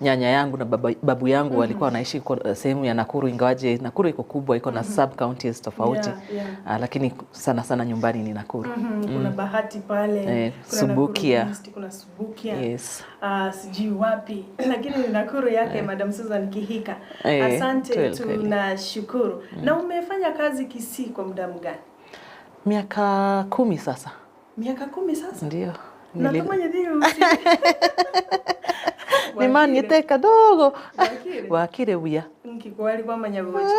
Nyanya yangu na babu yangu walikuwa wanaishi sehemu ya Nakuru, ingawaje Nakuru iko kubwa, iko na sub counties tofauti. Lakini sana sana nyumbani ni Nakuru. Kuna Bahati pale, kuna Subukia. Nakuru East, kuna Subukia. Yes. Sijui wapi, lakini ni Nakuru yake Madam Susan Kihika. Asante, Kweli, kweli. Tunashukuru. Na umefanya kazi Kisii kwa muda mgani? Miaka 10 sasa. Miaka 10 sasa? Ndio. Natamani ndio. Nimaniete kadogo. Wakire. Wakire buya. Nkikwali kwa manyabocha.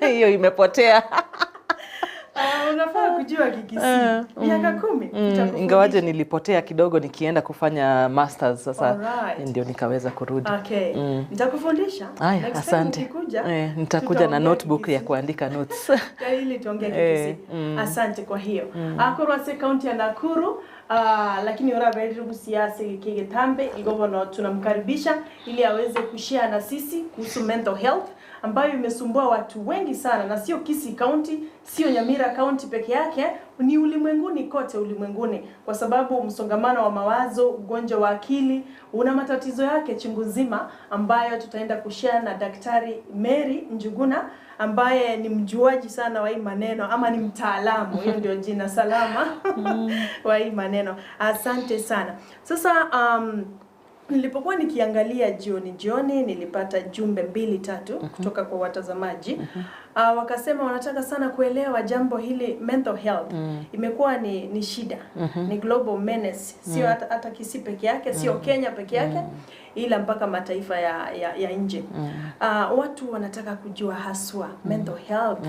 Hiyo imepotea. Ah, unafaa kujua Kikisii. Miaka 10. Nitakufundisha. Ingawaje nilipotea kidogo nikienda kufanya masters sasa ndio nikaweza kurudi. Okay. Nitakufundisha. Haya, Next time asante. ukikuja, Nitakuja na tutaongea notebook ya Kikisii. Kuandika notes. Ya, ili tuongee Kikisii. Asante kwa hiyo. Akorwa ase kaunti ya Nakuru, lakini oraberire gusiase kigetambe igobono tunamkaribisha ili aweze kushare na sisi kuhusu mental health ambayo imesumbua watu wengi sana, na sio Kisii County, sio Nyamira County peke yake, ni ulimwenguni kote ulimwenguni, kwa sababu msongamano wa mawazo, ugonjwa wa akili una matatizo yake chungu nzima, ambayo tutaenda kushare na Daktari Mary Njuguna ambaye ni mjuaji sana wa hii maneno ama ni mtaalamu, hiyo ndio jina salama wa hii maneno. Asante sana. Sasa nilipokuwa nikiangalia jioni jioni, nilipata jumbe mbili tatu kutoka kwa watazamaji. Wakasema wanataka sana kuelewa jambo hili mental health. Imekuwa ni shida, ni global menace, sio hata Kisii peke yake, sio Kenya peke yake, ila mpaka mataifa ya nje. Watu wanataka kujua haswa mental health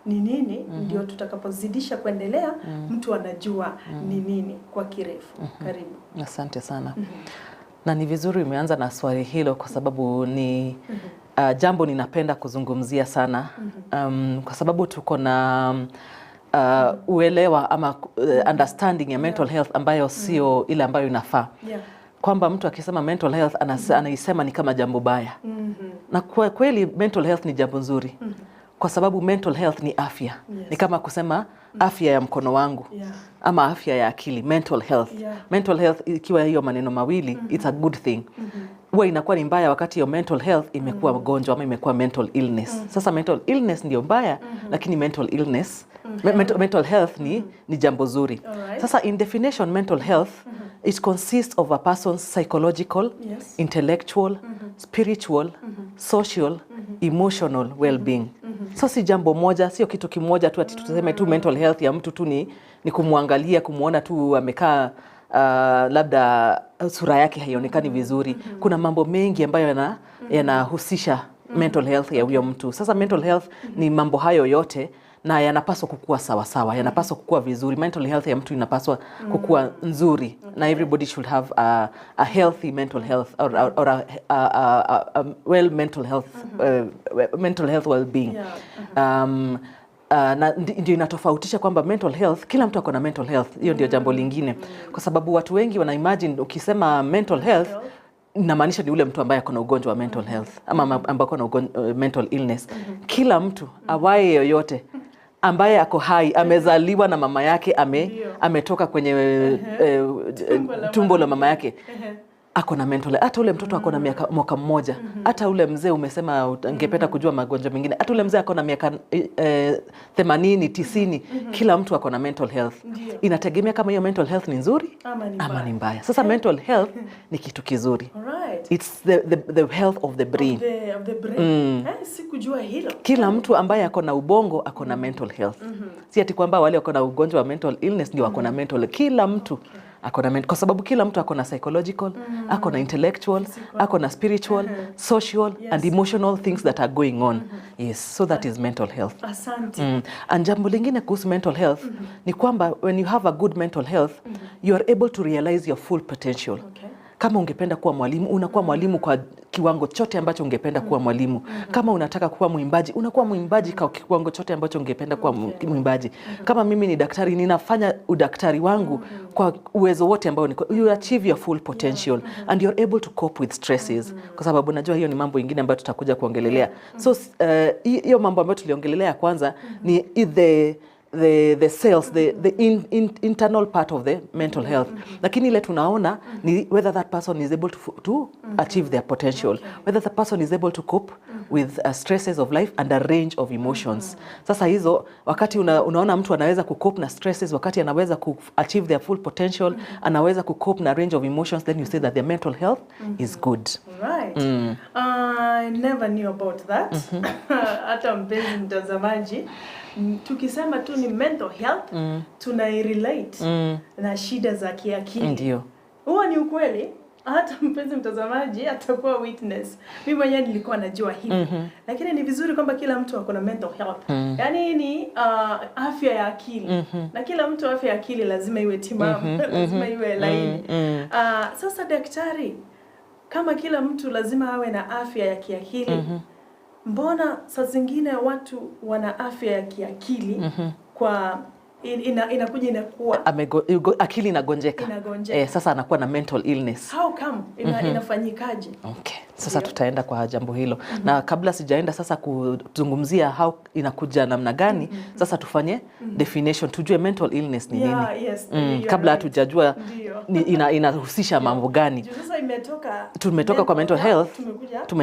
ni nini, ndio tutakapozidisha kuendelea mtu anajua ni nini kwa kirefu. Karibu. Asante sana. Na ni vizuri umeanza na swali hilo kwa sababu ni jambo ninapenda kuzungumzia sana kwa sababu tuko na uelewa ama understanding ya mental health ambayo sio ile ambayo inafaa, kwamba mtu akisema mental health anaisema ni kama jambo baya, na kwa kweli mental health ni jambo nzuri kwa sababu mental health ni afya. Ni kama kusema afya ya mkono wangu ama afya ya akili, mental health. Mental health ikiwa hiyo maneno mawili, it's a good thing. Huwa inakuwa ni mbaya wakati hiyo mental health imekuwa mgonjwa ama imekuwa mental illness. Sasa mental illness ndio mbaya, lakini mental illness mental health ni jambo zuri. Sasa in definition, mental health, it consists of a person's psychological, intellectual, spiritual, social, emotional well-being. So si jambo moja, sio kitu kimoja tu ati tuseme tu mental health ya mtu tu ni kumwangalia, kumwona tu amekaa, labda sura yake haionekani vizuri. Kuna mambo mengi ambayo yanahusisha mental health ya huyo mtu. Sasa mental health ni mambo hayo yote na yanapaswa kukua sawasawa, yanapaswa kukua vizuri. Mental health ya mtu inapaswa kukua nzuri na everybody should have a healthy mental health or a well mental health well-being. Na ndio inatofautisha kwamba mental health, kila mtu ako na mental health. Hiyo ndio jambo lingine, kwa sababu watu wengi wana imagine ukisema mental health inamaanisha ni ule mtu ambaye ako na ugonjwa wa mental health ama ambaye ako na mental illness. Kila mtu awaye yoyote ambaye ako hai, amezaliwa na mama yake, ametoka kwenye Tumbo la tumbo la mama. Mama yake, ako na mental. Hata ule mtoto ako na miaka mwaka mmoja, hata ule mzee umesema ungependa kujua magonjwa mengine, hata ule mzee ako na miaka 80, 90, kila mtu ako na mental health. Inategemea kama hiyo mental health ni nzuri Ama ni ama mbaya. Ni mbaya. Sasa mental health ni kitu kizuri. It's the health of the brain. Of the brain. Sikujua hilo. Kila mtu ambaye ako na ubongo ako na mental health. Si ati kwamba wale wako na ugonjwa wa mental illness ndio wako na mental. Kila mtu ako na mental, kwa sababu kila mtu ako na psychological, ako na intellectual, ako na spiritual, social and emotional things that are going on. Yes, so that is mental health. Asante. And jambo lingine kuhusu mental health ni kwamba when you have a good mental health, you are able to realize your full potential. Kama ungependa kuwa mwalimu, unakuwa mwalimu kwa kiwango chote ambacho ungependa kuwa mwalimu. Kama unataka kuwa mwimbaji, unakuwa mwimbaji kwa kiwango chote ambacho ungependa kuwa mwimbaji. Kama mimi ni daktari, ninafanya udaktari wangu kwa uwezo wote ambao niko. You achieve your full potential and you're able to cope with stresses, kwa sababu najua hiyo ni mambo ingine ambayo tutakuja kuongelelea. So hiyo mambo ambayo tuliongelelea ya kwanza ni the the cells, the internal part of the mental health. Lakini ile tunaona ni whether that person is able to achieve their potential, whether the person is able to cope with stresses of life and a range of emotions. Sasa hizo wakati unaona mtu anaweza kucope na stresses, wakati anaweza ku achieve their full potential, anaweza kucope na range of emotions, then you say that their mental health is good. Right. I never knew about that. Hata mpenzi mtazamaji, tukisema tu ni mental health, tunairelate na shida za kiakili. Ndio. Huo ni ukweli. Hata mpenzi mtazamaji atakuwa witness. Mimi mwenyewe nilikuwa najua hivi. Lakini ni vizuri kwamba kila mtu ako na mental health. Yaani ni afya ya akili. Na kila mtu afya ya akili lazima iwe timamu, lazima iwe laini. Sasa daktari, kama kila mtu lazima awe na afya ya kiakili, mbona saa zingine watu wana afya ya kiakili kwa inakuja inakuwa Akili inagonjeka. Inagonjeka. Sasa anakuwa na mental illness. How come inafanyikaje? Okay. Sasa tutaenda kwa jambo hilo. Na kabla sijaenda sasa kuzungumzia how inakuja namna gani, sasa tufanye definition, tujue mental illness ni nini. Yeah, yes, you're Kabla right. hatujajua Ndio. ni inahusisha mambo gani. Juu sasa imetoka Tumetoka kwa mental health tumekuja to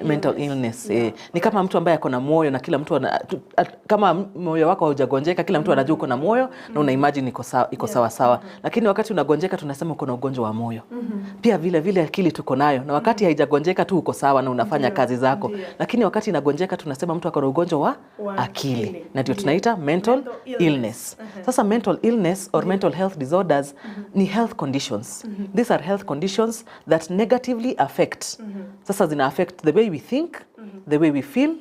mental illness. Ni kama mtu ambaye ako na moyo na kila mtu kama moyo wako haujagonjeka, kila mtu anajua uko na moyo na una imagine iko sawa, iko sawa sawa. Lakini wakati unagonjeka tunasema uko na ugonjwa wa moyo. Pia vile vile akili tuko nayo, na wakati haijagonjeka tu uko sawa na unafanya kazi zako. Lakini wakati inagonjeka tunasema mtu ako na ugonjwa wa Wa akili, akili. Na ndio tunaita mental Mental illness. illness. Sasa mental illness or mental health disorders ni health conditions. These are health conditions that negatively affect. Sasa zina affect the way we think, the way we feel,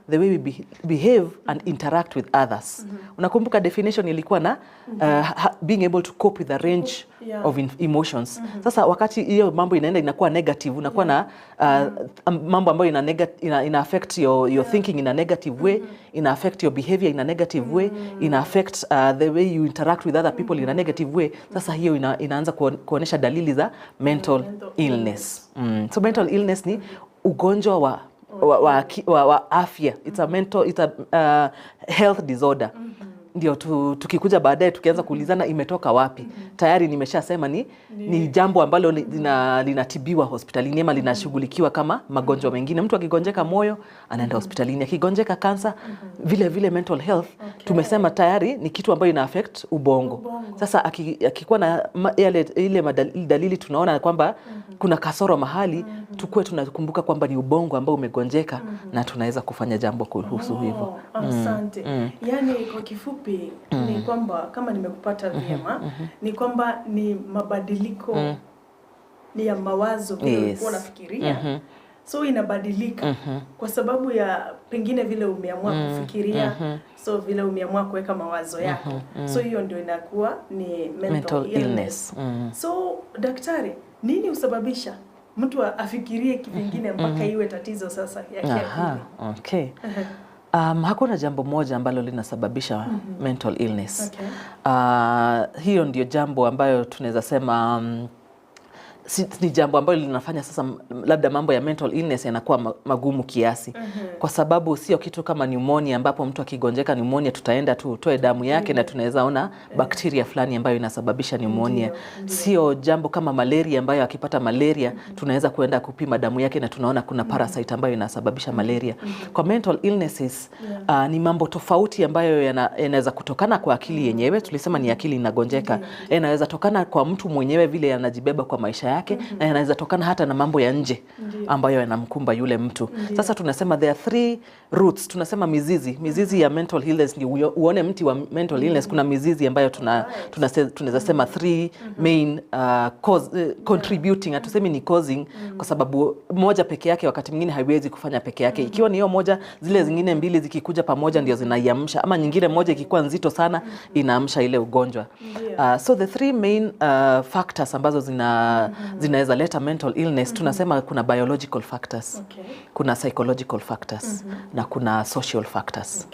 the way we behave and interact with others. Unakumbuka definition ilikuwa na being able to cope with a range of emotions. Sasa wakati hiyo mambo inaenda inakuwa negative, unakuwa na mambo ambayo ina affect your thinking in a negative way, ina affect your behavior in a negative way, ina affect the way you interact with other people in a negative way. Sasa hiyo inaanza kuonyesha dalili za mental Mental illness. So mental illness ni ugonjwa wa afya. It's a health disorder. Ndio tukikuja baadaye tukianza kuulizana imetoka wapi, tayari nimeshasema ni jambo ambalo linatibiwa hospitalini ama linashughulikiwa kama magonjwa mengine. Mtu akigonjeka moyo anaenda hospitalini, akigonjeka kansa vile vile. Mental health tumesema tayari ni kitu ambayo ina affect ubongo. Ubongo. Sasa akikuwa na ile dalili tunaona kwamba kuna kasoro mahali, tukuwe tunakumbuka kwamba ni ubongo ambao umegonjeka na tunaweza kufanya jambo kuhusu hivyo. Oh, asante. Yaani kwa kifupi ni kwamba kama nimekupata vyema ni kwamba ni mabadiliko ni ya mawazo vile ulikuwa unafikiria. So inabadilika kwa sababu ya pengine vile umeamua kufikiria, so vile umeamua kuweka mawazo yako. So hiyo ndio inakuwa ni mental Mental illness. Illness. So daktari, nini husababisha mtu afikirie kivingine mpaka iwe tatizo sasa ya kiakili? Aha, okay. Hakuna jambo moja ambalo linasababisha mental illness. Hiyo ndio jambo ambayo tunaweza sema ni jambo ambalo linafanya sasa labda mambo ya mental illness yanakuwa magumu kiasi, kwa sababu sio kitu kama pneumonia ambapo mtu akigonjeka pneumonia tutaenda tu tutoe damu yake na tunaweza ona bakteria fulani ambayo inasababisha pneumonia. Sio jambo kama malaria ambayo akipata malaria tunaweza kuenda kupima damu yake na tunaona kuna parasite ambayo inasababisha malaria. Kwa mental illnesses ni mambo tofauti ambayo yanaweza kutokana kwa akili yenyewe. Tulisema ni akili inagonjeka. Yanaweza tokana kwa mtu mwenyewe vile anajibeba kwa maisha yake na yanaweza tokana hata na mambo ya nje ambayo yanamkumba yule mtu. Sasa tunasema there are three roots, tunasema mizizi ya mental illness. Ni uone mti wa mental illness, kuna mizizi ambayo tunaweza sema three main cause, contributing. Hatusemi ni causing kwa sababu moja peke yake wakati mwingine haiwezi kufanya peke yake. Ikiwa ni hiyo moja, zile zingine mbili zikikuja pamoja ndio zinaiamsha, ama nyingine moja ikikuwa nzito sana inaamsha ile ugonjwa. So the three main factors ambazo zinaweza leta mental illness, tunasema kuna biological factors, kuna psychological factors na kuna social factors.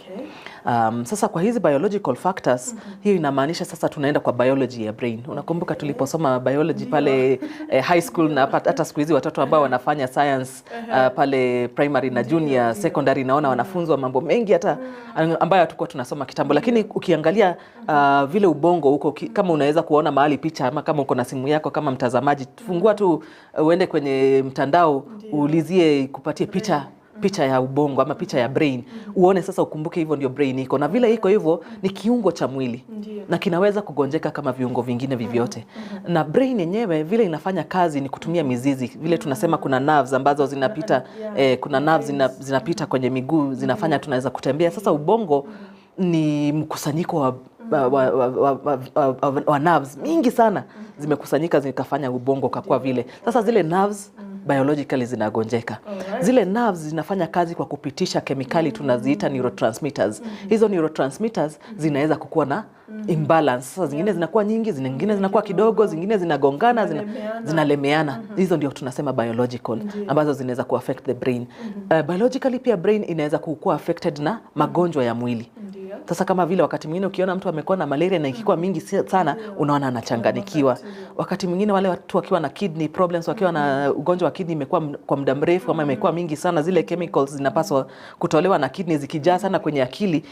Sasa kwa hizi biological factors, hiyo inamaanisha sasa tunaenda kwa biology ya brain. Unakumbuka tuliposoma biology pale high school na hata siku hizi watoto ambao wanafanya science pale primary na junior secondary, naona wanafunzwa mambo mengi hata ambayo hatukuwa tunasoma kitambo, lakini ukiangalia vile ubongo huko, kama unaweza kuona mahali picha ama kama uko na simu yako kama mtazamaji, fungua tu uende kwenye mtandao uulizie kupatie picha ya ubongo ama picha ya brain, uone sasa, ukumbuke hivyo ndio brain iko, na vile iko hivyo ni kiungo cha mwili na kinaweza kugonjeka kama viungo vingine vyovyote. Na brain yenyewe vile inafanya kazi ni kutumia mizizi, vile tunasema kuna nerves ambazo zinapita, kuna nerves zinapita kwenye miguu zinafanya tunaweza kutembea. Sasa ubongo ni mkusanyiko wa nerves mingi sana zimekusanyika zikafanya ubongo kakua vile. Sasa zile nerves biologically zinagonjeka. Zile nerves zinafanya kazi kwa kupitisha kemikali tunaziita neurotransmitters. Hizo neurotransmitters zinaweza kukuwa na imbalance. Sasa zingine zinakuwa nyingi, zingine zinakuwa kidogo, zingine zinagongana, zinalemeana. Hizo ndio tunasema biological ambazo zinaweza kuaffect the brain. Biologically pia brain inaweza kukuwa affected na magonjwa ya mwili. Sasa kama vile wakati mwingine ukiona mtu amekuwa na malaria na ikikuwa mingi sana, unaona anachanganikiwa. Wakati mwingine wale watu wakiwa na kidney problems, wakiwa na ugonjwa wa kidney imekuwa kwa muda mrefu ama imekuwa mingi sana, zile chemicals zinapaswa kutolewa na kidney zikijaa sana kwenye akili,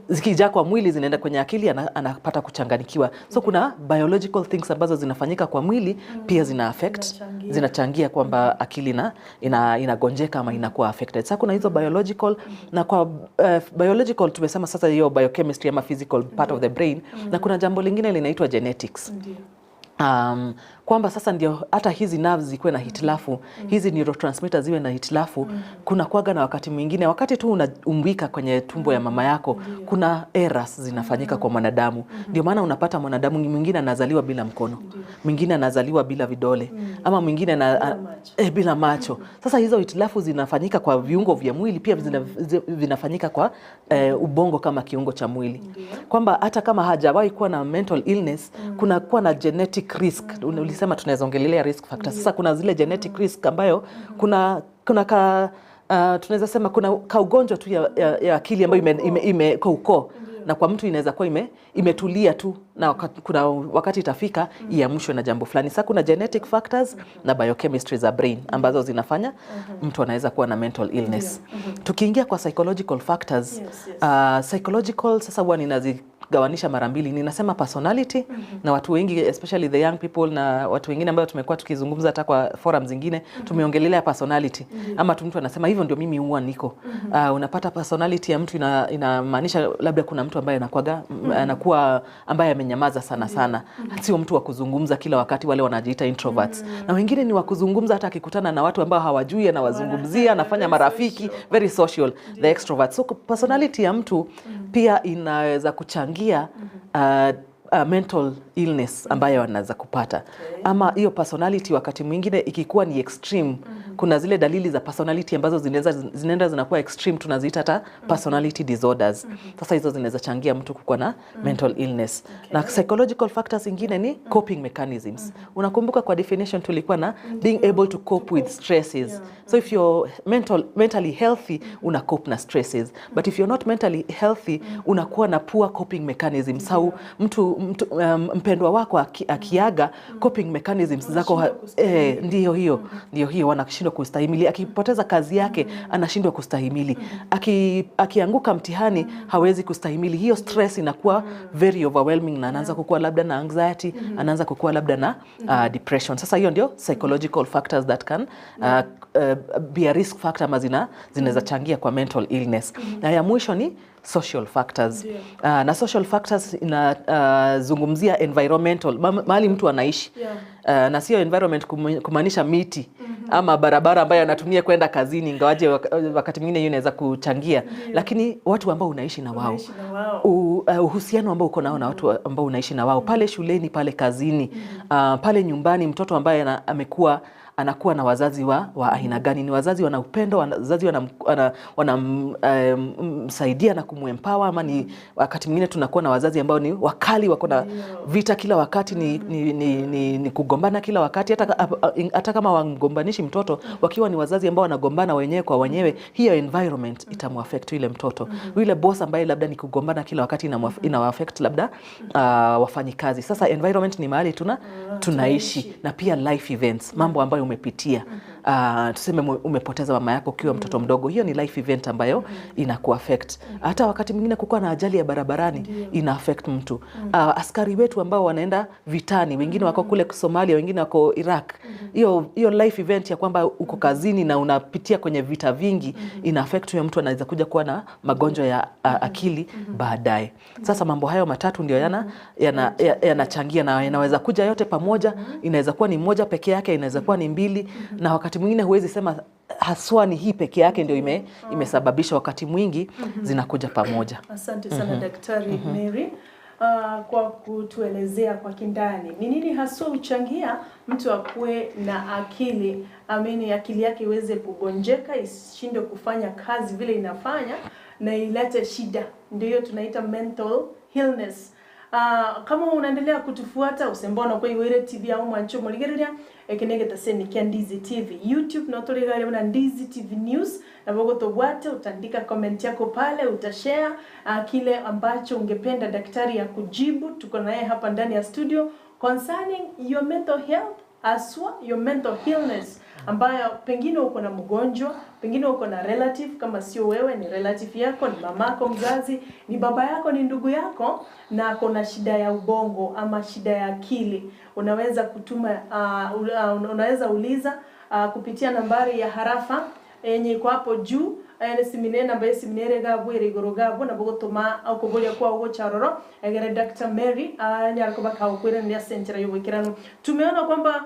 zikijaa kwa mwili zinaenda kwenye akili, anapata kuchanganikiwa. So kuna biological things ambazo zinafanyika kwa mwili pia zina affect, Zinachangia. Zinachangia kwamba akili inagonjeka ama inakuwa affected. Sasa kuna hizo biological, na kwa biological tumesema sasa hiyo biochemistry ama physical part of the brain, na kuna jambo lingine linaitwa genetics. Kwamba sasa ndio hata hizi nerves zikuwe na hitilafu, hizi neurotransmitters ziwe na hitilafu, kuna kuwaga na wakati mwingine, wakati tu unaumbika kwenye tumbo ya mama yako, kuna errors zinafanyika kwa mwanadamu. Ndio maana unapata mwanadamu mwingine anazaliwa bila mkono, mwingine anazaliwa bila vidole, ama mwingine Bila macho. Bila macho. Sasa hizo hitilafu zinafanyika kwa viungo vya mwili, pia vinafanyika kwa ubongo kama kiungo cha mwili, kwamba hata kama hajawahi kuwa na mental illness, kuna kuwa na genetic risk. Ulisema tunaweza ongelelea risk factor. Sasa kuna zile genetic risk ambayo kuna ka tunaweza sema kuna kaugonjwa tu ya akili ambayo ime kwa ukoo na kwa mtu inaweza kuwa imetulia tu na kuna wakati itafika iamshwe na jambo fulani. Sasa kuna genetic factors na biochemistry za brain ambazo zinafanya mtu anaweza kuwa na mental illness. Tukiingia kwa psychological factors, psychological sasa huwa ninazigawanisha mara mbili. Ninasema personality, na watu wengi, especially the young people na watu wengine ambao tumekuwa tukizungumza hata kwa forum zingine, tumeongelelea personality, ama tu mtu anasema hivyo ndio mimi huwa niko. Unapata personality ya mtu inamaanisha labda kuna mtu ambaye anakuwaga anakuwa ambaye amenyamaza sana sana, sio mtu wa kuzungumza kila wakati, wale wanajiita introverts, na wengine ni wa kuzungumza, hata akikutana na watu ambao hawajui anawazungumzia, anafanya marafiki, very social, the extroverts. So personality ya mtu pia inaweza kuchangia mental illness ambayo anaweza kupata. Ama hiyo personality wakati mwingine ikikuwa ni extreme, kuna zile dalili za personality ambazo zinaenda zinakuwa extreme, tunaziita hata personality disorders. Sasa hizo zinaweza changia mtu kukuwa na mental illness. Na psychological factors ingine ni coping mechanisms. Unakumbuka kwa definition tulikuwa na being able to cope with stresses. So if you're mentally healthy, una cope na stresses, but if you're not mentally healthy, unakuwa na poor coping mechanisms. Au mtu mpendwa wako akiaga, coping mechanisms zako ndiyo hiyo wanashindwa kustahimili. Akipoteza kazi yake anashindwa kustahimili. Akianguka mtihani hawezi kustahimili. Hiyo stress inakuwa very overwhelming na anaanza kukuwa labda na anxiety, anaanza kukuwa labda na depression. Sasa hiyo ndio psychological factors that can be a risk factor ama zinaweza changia kwa mental illness. Na ya mwisho ni social factors. Na social factors inazungumzia environmental, mahali mtu anaishi. Na sio environment kumaanisha miti ama barabara ambayo anatumia kwenda kazini, ingawaje wakati mwingine hiyo inaweza kuchangia, lakini watu ambao unaishi na wao, Unaishi na wao. Uhusiano ambao uko nao na watu ambao unaishi na wao pale shuleni, pale kazini, pale nyumbani, mtoto ambaye amekuwa anakuwa na wazazi wa aina gani. Ni wazazi wana upendo, wazazi wanamsaidia na kumuempower, ama ni wakati mwingine tunakuwa na wazazi ambao ni wakali, wako na vita kila wakati, ni kugombana kila wakati, hata kama wamgombanishi mtoto, wakiwa ni wazazi ambao wanagombana wenyewe kwa wenyewe, hiyo environment itamuaffect yule mtoto. Yule boss ambaye labda ni kugombana kila wakati inawaaffect labda wafanyikazi. Sasa environment ni mahali tunaishi na pia life events, mambo ambayo umepitia. Tuseme umepoteza mama yako ukiwa mtoto mdogo, hiyo ni life event ambayo inakuaffect. Hata wakati mwingine kukuwa na ajali ya barabarani ina affect mtu. Askari wetu ambao wanaenda vitani, wengine wako kule Somalia, wengine wako Iraq, hiyo life event ya kwamba uko kazini na unapitia kwenye vita vingi ina affect huyo mtu, anaweza kuja kuwa na magonjwa ya akili baadaye. Sasa mambo hayo matatu ndio yanachangia na yanaweza kuja yote pamoja, inaweza kuwa ni moja peke yake, inaweza kuwa ni mbili, na wakati mwingine huwezi sema haswa ni hii peke yake ndio imesababisha. Wakati mwingi zinakuja pamoja. Asante sana Daktari Mary kwa kutuelezea kwa kindani ni nini haswa huchangia mtu akuwe na akili amini, akili yake iweze kugonjeka, ishindwe kufanya kazi vile inafanya na ilete shida, ndio hiyo tunaita mental illness. Kama unaendelea kutufuata usembona kwa Iwere TV au mwancho muligereria ekinege taseni kia Ndizi TV YouTube no tuligari na Ndizi TV News na bogo tobwate, utaandika comment yako pale, utashare kile ambacho ungependa daktari ya kujibu. Tuko naye hapa ndani ya studio concerning your mental health, aswa your mental illness, ambayo pengine uko na mgonjwa, pengine uko na relative, kama sio wewe ni relative yako, ni mamako mzazi, ni baba yako, ni ndugu yako, na ako na shida ya ubongo ama shida ya akili. Unaweza kutuma unaweza uliza kupitia nambari ya harafa yenye iko hapo juu, simine namba esiminere gabwo ere igoro gabwo nabo gotuma okuboria kwa gocharoro egere Dr. Mary nyarako bakagokwiranĩria senchera yobwikirano. Tumeona kwamba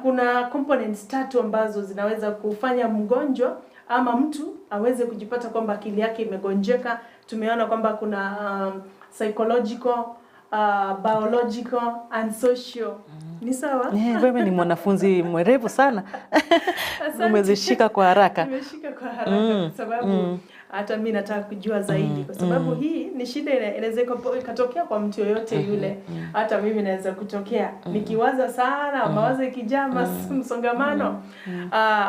kuna components tatu ambazo zinaweza kufanya mgonjwa ama mtu aweze kujipata kwamba akili yake imegonjeka. Tumeona kwamba kuna psychological, biological and social. Ni sawa? Wewe ni mwanafunzi mwerevu sana. Asante. Umezishika kwa haraka. Nimeshika kwa haraka kwa sababu hata mi nataka kujua zaidi, kwa sababu hii ni shida inaweza ikatokea kwa mtu yoyote yule. Hata mimi naweza kutokea nikiwaza sana, mawazo ikijaa, msongamano,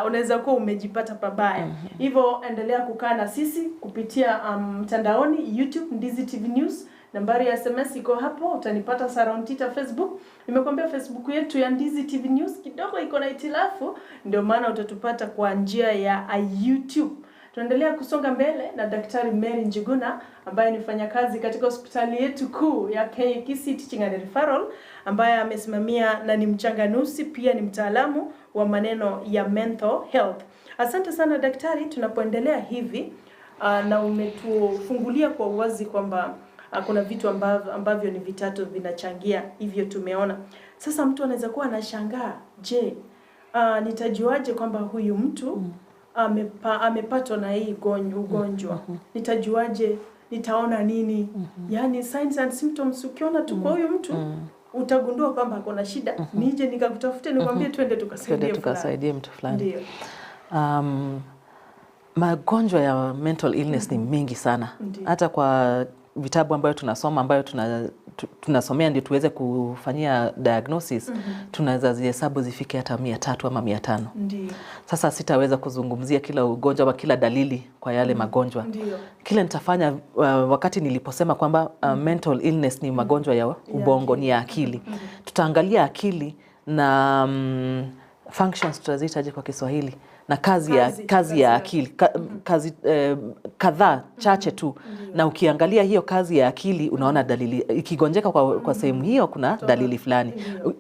unaweza kuwa umejipata pabaya. Hivyo endelea kukaa na sisi kupitia mtandaoni YouTube Ndizi TV News. Nambari ya SMS iko hapo, utanipata Sarah Ontita Facebook. Nimekuambia Facebook yetu ya Ndizi TV News kidogo iko na hitilafu, ndio maana utatupata kwa njia ya YouTube. Tunaendelea kusonga mbele na Daktari Mary Njuguna ambaye ni mfanyakazi katika hospitali yetu kuu ya Kisii Teaching and Referral, ambaye amesimamia na ni mchanganuzi, pia ni mtaalamu wa maneno ya mental health. Asante sana daktari, tunapoendelea hivi na umetufungulia kwa uwazi kwamba kuna vitu ambavyo ni vitatu vinachangia, hivyo tumeona. Sasa mtu anaweza kuwa anashangaa, je, nitajuaje kwamba huyu mtu amepatwa na hii ugonjwa? Nitajuaje? Nitaona nini? Yaani signs and symptoms, ukiona tu kwa huyu mtu utagundua kwamba ako na shida. Nije nikakutafute nikwambie twende tukasaidie Twende fulani. Tukasaidie mtu fulani. Ndio. Magonjwa ya mental illness ni mengi sana. Hata kwa vitabu ambayo tunasoma ambayo tunasomea ndio tuweze kufanyia diagnosis, tunaweza zihesabu zifike hata 300 ama 500. Sasa sitaweza kuzungumzia kila ugonjwa ama kila dalili kwa yale magonjwa. Kile nitafanya wakati niliposema kwamba mental illness ni magonjwa ya ubongo, ni ya akili. Tutaangalia akili na functions, tutaziitaje kwa Kiswahili, na kazi ya Kazi, kazi kazi ya ya akili kazi kadhaa chache tu, na ukiangalia hiyo kazi ya akili unaona dalili ikigonjeka kwa sehemu hiyo kuna dalili fulani.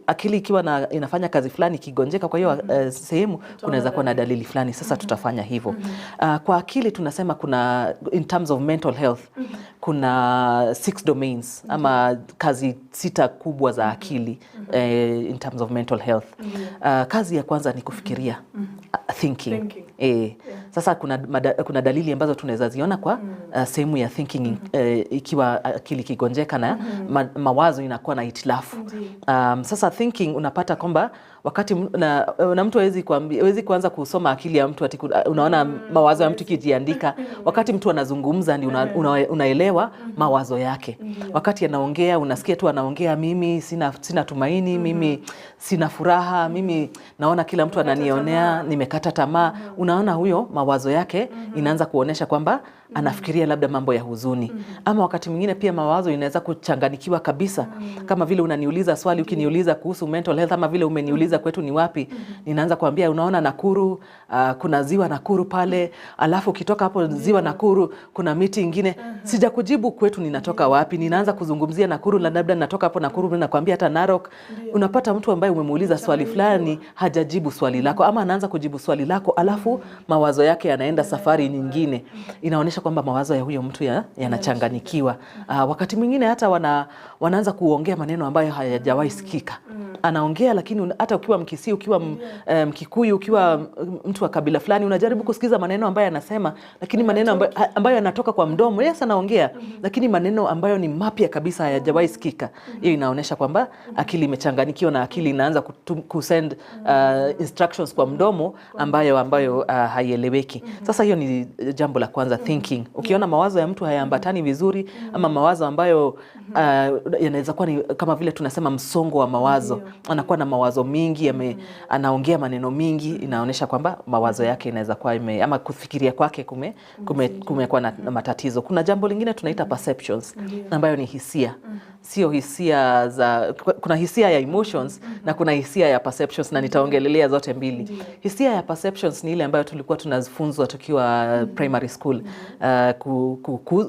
Akili ikiwa inafanya kazi fulani, ikigonjeka kwa hiyo sehemu kunaweza kuwa na dalili fulani. Sasa tutafanya hivyo. Kwa akili tunasema kuna, in terms of mental health, kuna six domains ama kazi sita kubwa za akili in terms of mental health. Kazi ya kwanza ni kufikiria, thinking. Thinking. E, sasa kuna dalili ambazo tunaweza ziona kwa sehemu ya thinking, ikiwa akili ikigonjeka na mawazo inakuwa na hitilafu. Sasa thinking unapata kwamba wakati na mtu hawezi kuanza kusoma akili ya mtu ati unaona mawazo ya mtu ikijiandika. Wakati mtu anazungumza ndio unaelewa mawazo yake. Wakati anaongea unasikia tu anaongea, mimi sina tumaini, mimi sina furaha, mimi naona kila mtu ananionea, nimekata tamaa. Unaona huyo mawazo yake inaanza kuonyesha kwamba anafikiria labda mambo ya huzuni. Ama wakati mwingine pia mawazo inaweza kuchanganikiwa kabisa. Kama vile unaniuliza swali, ukiniuliza kuhusu mental health ama vile umeniuliza kwetu ni wapi, ninaanza kuambia unaona Nakuru, kuna ziwa Nakuru pale, alafu ukitoka hapo ziwa Nakuru kuna miti ingine. Sijakujibu kwetu ninatoka wapi, ninaanza kuzungumzia Nakuru, labda natoka hapo Nakuru nakwambia hata Narok. Unapata mtu ambaye umemuuliza swali fulani hajajibu swali lako, ama anaanza kujibu swali lako alafu mawazo yake yanaenda safari nyingine. Inaonyesha kwamba mawazo ya huyo mtu yanachanganyikiwa. Wakati mwingine hata wanaanza kuongea maneno ambayo hayajawahi sikika. Anaongea lakini hata ukiwa Mkisii, ukiwa Mkikuyu, ukiwa mtu wa kabila fulani, unajaribu kusikiza maneno ambayo anasema, lakini maneno ambayo yanatoka kwa mdomo, yes anaongea, lakini maneno ambayo ni mapya kabisa hayajawahi sikika. Hiyo inaonyesha kwamba akili imechanganyikiwa na akili inaanza kusend instructions kwa mdomo ambayo haieleweki. Sasa hiyo ni jambo la kwanza, thinking. Ukiona mawazo ya mtu hayaambatani vizuri ama mawazo ambayo yanaweza kuwa ni kama vile tunasema msongo wa mawazo, anakuwa na mawazo mingi, anaongea maneno mingi, inaonyesha kwamba mawazo yake inaweza kuwa ama kufikiria kwake kumekuwa na matatizo. Kuna jambo lingine tunaita perceptions ambayo ni hisia. Sio hisia za, kuna hisia ya emotions na kuna hisia ya perceptions, na nitaongelelea zote mbili. Hisia ya perceptions ni ile ambayo tulikuwa tunafunzwa tukiwa primary school,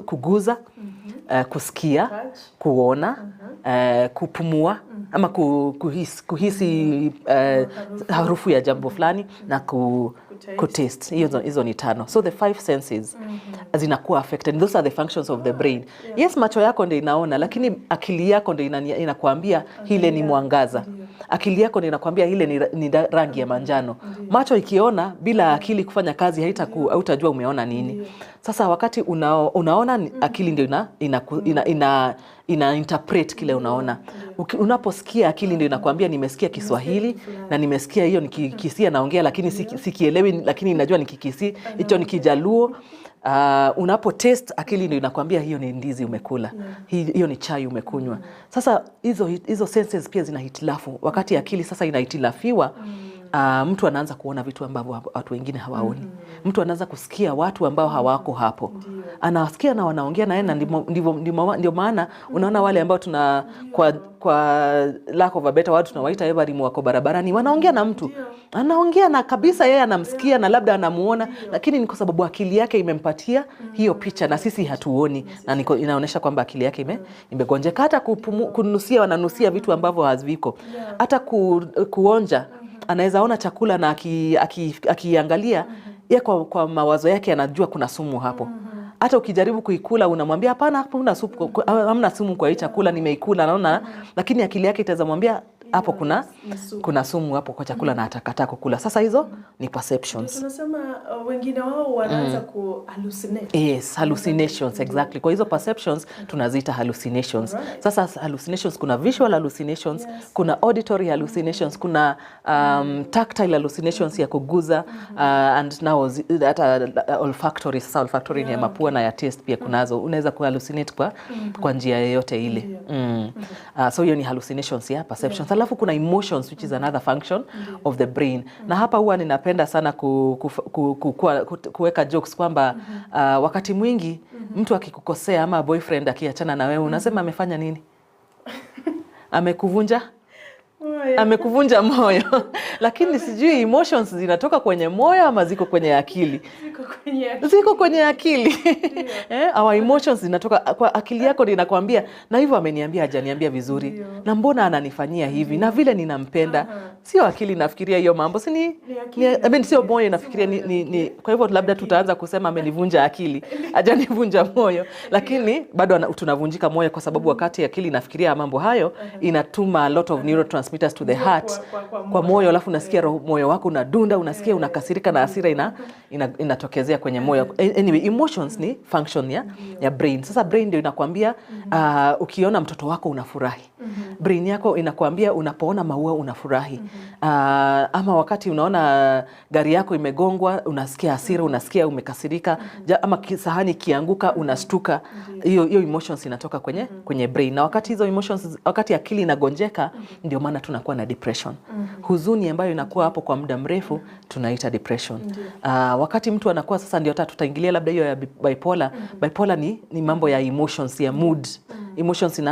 kuguza, kusikia, Touch. Kuona, kupumua ama kuhisi harufu ya jambo fulani na Kutaste. Kutaste. Hizo ni tano. So the five senses zinakuwa affected. Those are the functions of the brain. Yes, macho yako ndio inaona, lakini akili yako ndio inakuambia ile ni mwangaza. Akili yako ndio inakuambia ile ni rangi ya manjano. Macho ikiona bila akili kufanya kazi hautajua umeona nini. Sasa wakati unaona akili ndio ina interpret kile unaona. Unaposikia akili ndio inakuambia nimesikia Kiswahili na nimesikia hiyo ni Kikisii naongea, lakini sikielewi, lakini najua ni Kikisii, hicho ni Kijaluo. Unapo taste akili ndio inakwambia hiyo ni ndizi umekula, hiyo ni chai umekunywa. Sasa hizo senses pia zina hitilafu. Wakati akili sasa inahitilafiwa, mtu anaanza kuona vitu ambavyo watu wengine hawaoni. Mtu anaanza kusikia watu ambao hawako hapo, anawasikia na wanaongea naye, na ndio maana unaona wale ambao tuna kwa lack of a better word tunawaita every wako barabarani, wanaongea na mtu, anaongea na kabisa yeye anamsikia na labda anamuona, lakini ni kwa sababu akili yake imempatia hiyo picha na sisi hatuoni, na inaonyesha kwamba akili yake imegonjeka. Hata kunusia, wananusia vitu ambavyo haziviko, hata kuonja anaweza ona chakula na akiangalia ye kwa mawazo yake anajua kuna sumu hapo. Hata ukijaribu kuikula unamwambia hapana, hamna sumu kwa hii chakula, nimeikula naona, lakini akili yake itaweza mwambia hapo Ni sumu. Kuna sumu hapo kwa chakula na atakataa kukula. Sasa hizo ni perceptions. Tunasema wengine wao wanaanza ku hallucinate. Yes, hallucinations, exactly. Kwa hizo perceptions tunaziita hallucinations. Sasa hallucinations, kuna visual hallucinations, kuna auditory hallucinations, kuna tactile hallucinations ya kuguza, and now hata olfactory. Sasa olfactory ni ya mapua na ya taste pia kunazo. Unaweza kuhallucinate kwa njia yoyote ile. So hiyo ni hallucinations ya perceptions. Alafu kuna emotions, which is another function of the brain. Na hapa huwa ninapenda sana kuweka jokes kwamba wakati mwingi mtu akikukosea ama boyfriend akiachana na wewe unasema amefanya nini? Amekuvunja Moyo. Amekuvunja moyo, lakini sijui emotions zinatoka kwenye moyo ama ziko kwenye akili. Ziko kwenye Kwenye akili. Ziko kwenye akili. Our emotions zinatoka kwa akili yako, ndio inakwambia na hivyo ameniambia, hajaniambia vizuri, na mbona ananifanyia hivi, na vile ninampenda. Sio akili inafikiria hiyo mambo, si ni, Ni akili. I mean, sio moyo inafikiria ni, kwa hivyo labda tutaanza kusema amenivunja akili, hajanivunja moyo, lakini bado tunavunjika moyo kwa sababu wakati akili inafikiria mambo hayo, inatuma a lot of neurotransmitters to the Ndio, heart, kwa kwa moyo. Moyo, alafu unasikia moyo wako unadunda, unasikia unakasirika na hasira inatokezea kwenye moyo. Anyway, emotions ni function ya brain. Sasa brain ndio inakwambia ukiona mtoto wako unafurahi. Brain yako inakwambia unapoona maua unafurahi. Ama wakati unaona gari yako imegongwa unasikia hasira, unasikia umekasirika, ama sahani ikianguka unastuka. Hiyo emotions inatoka kwenye brain. Na wakati hizo emotions, wakati akili inagonjeka, ndio maana tunakuwa na depression. Huzuni ambayo inakuwa hapo kwa muda mrefu tunaita depression. Wakati mtu anakuwa sasa, ndio hata tutaingilia labda hiyo ya bipolar. Bipolar ni mambo ya emotions, ya mood. Emotions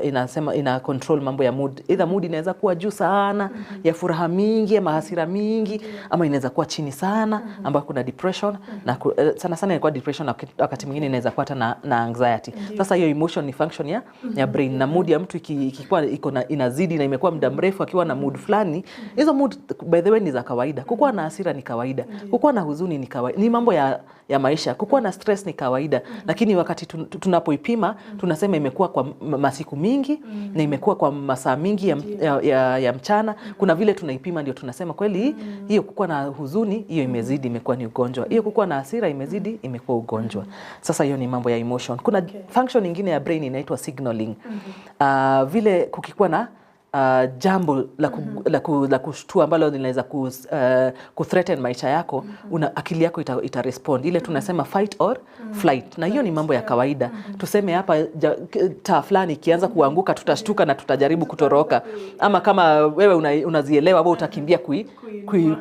inasema ina control mambo ya mood. Either mood inaweza kuwa juu sana, ya furaha mingi ama hasira mingi, ama inaweza kuwa chini sana ambayo kuna depression na sana sana inakuwa depression na wakati mwingine inaweza kuwa hata na anxiety. Sasa hiyo emotion ni function ya brain, na mood ya mtu ikikuwa iko na inazidi na imekuwa muda mrefu akiwa na mood fulani, hizo mood by the way ni za kawaida. Kukuwa na hasira ni kawaida, kukuwa na huzuni ni kawaida, ni mambo ya maisha. Kukuwa na stress ni kawaida, lakini wakati tunapoipima tunasema imekuwa kwa masiku mingi na imekuwa kwa masaa mingi ya mchana. Kuna vile tunaipima ndio tunasema kweli hiyo kukuwa na huzuni hiyo imezidi, imekuwa ni ugonjwa. Hiyo kukuwa na hasira imezidi, imekuwa ugonjwa. Sasa hiyo ni mambo ya emotion. Kuna function nyingine ya brain inaitwa signaling. Vile kukikuwa na jambo la kushtua ambalo linaweza kuthreaten maisha yako, akili yako ita respond ile tunasema fight or flight, na hiyo ni mambo ya kawaida. Tuseme hapa taa fulani ikianza kuanguka tutashtuka na tutajaribu kutoroka, ama kama wewe unazielewa wewe utakimbia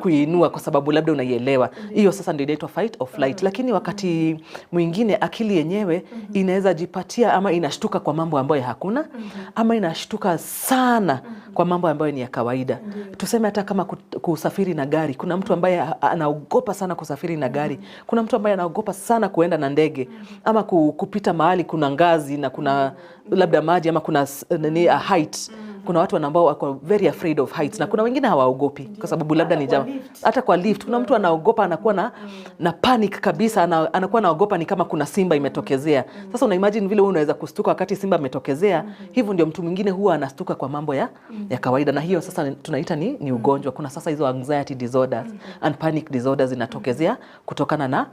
kuinua kwa sababu labda unaielewa hiyo. Sasa ndio inaitwa fight or flight. Lakini wakati mwingine akili yenyewe inaweza jipatia ama inashtuka kwa mambo ambayo hakuna, ama inashtuka sana kwa mambo ambayo ni ya kawaida. Tuseme hata kama kusafiri na gari, kuna mtu ambaye anaogopa sana kusafiri na gari, kuna mtu ambaye anaogopa sana kuenda na ndege ama kupita mahali kuna ngazi na kuna labda maji ama kuna nini, a height. Kuna watu ambao wako very afraid of heights na kuna wengine hawaogopi kwa sababu labda ni Hata kwa jama. Lift. Hata kwa lift kuna mtu anaogopa, anakuwa na panic kabisa, anakuwa anaogopa ni kama kuna simba imetokezea. Sasa una imagine vile wewe unaweza kustuka wakati simba ametokezea, hivyo ndio mtu mwingine huwa anastuka kwa mambo ya kawaida, na hiyo sasa tunaita ni ugonjwa. Kuna sasa hizo anxiety disorders and panic disorders zinatokezea kutokana na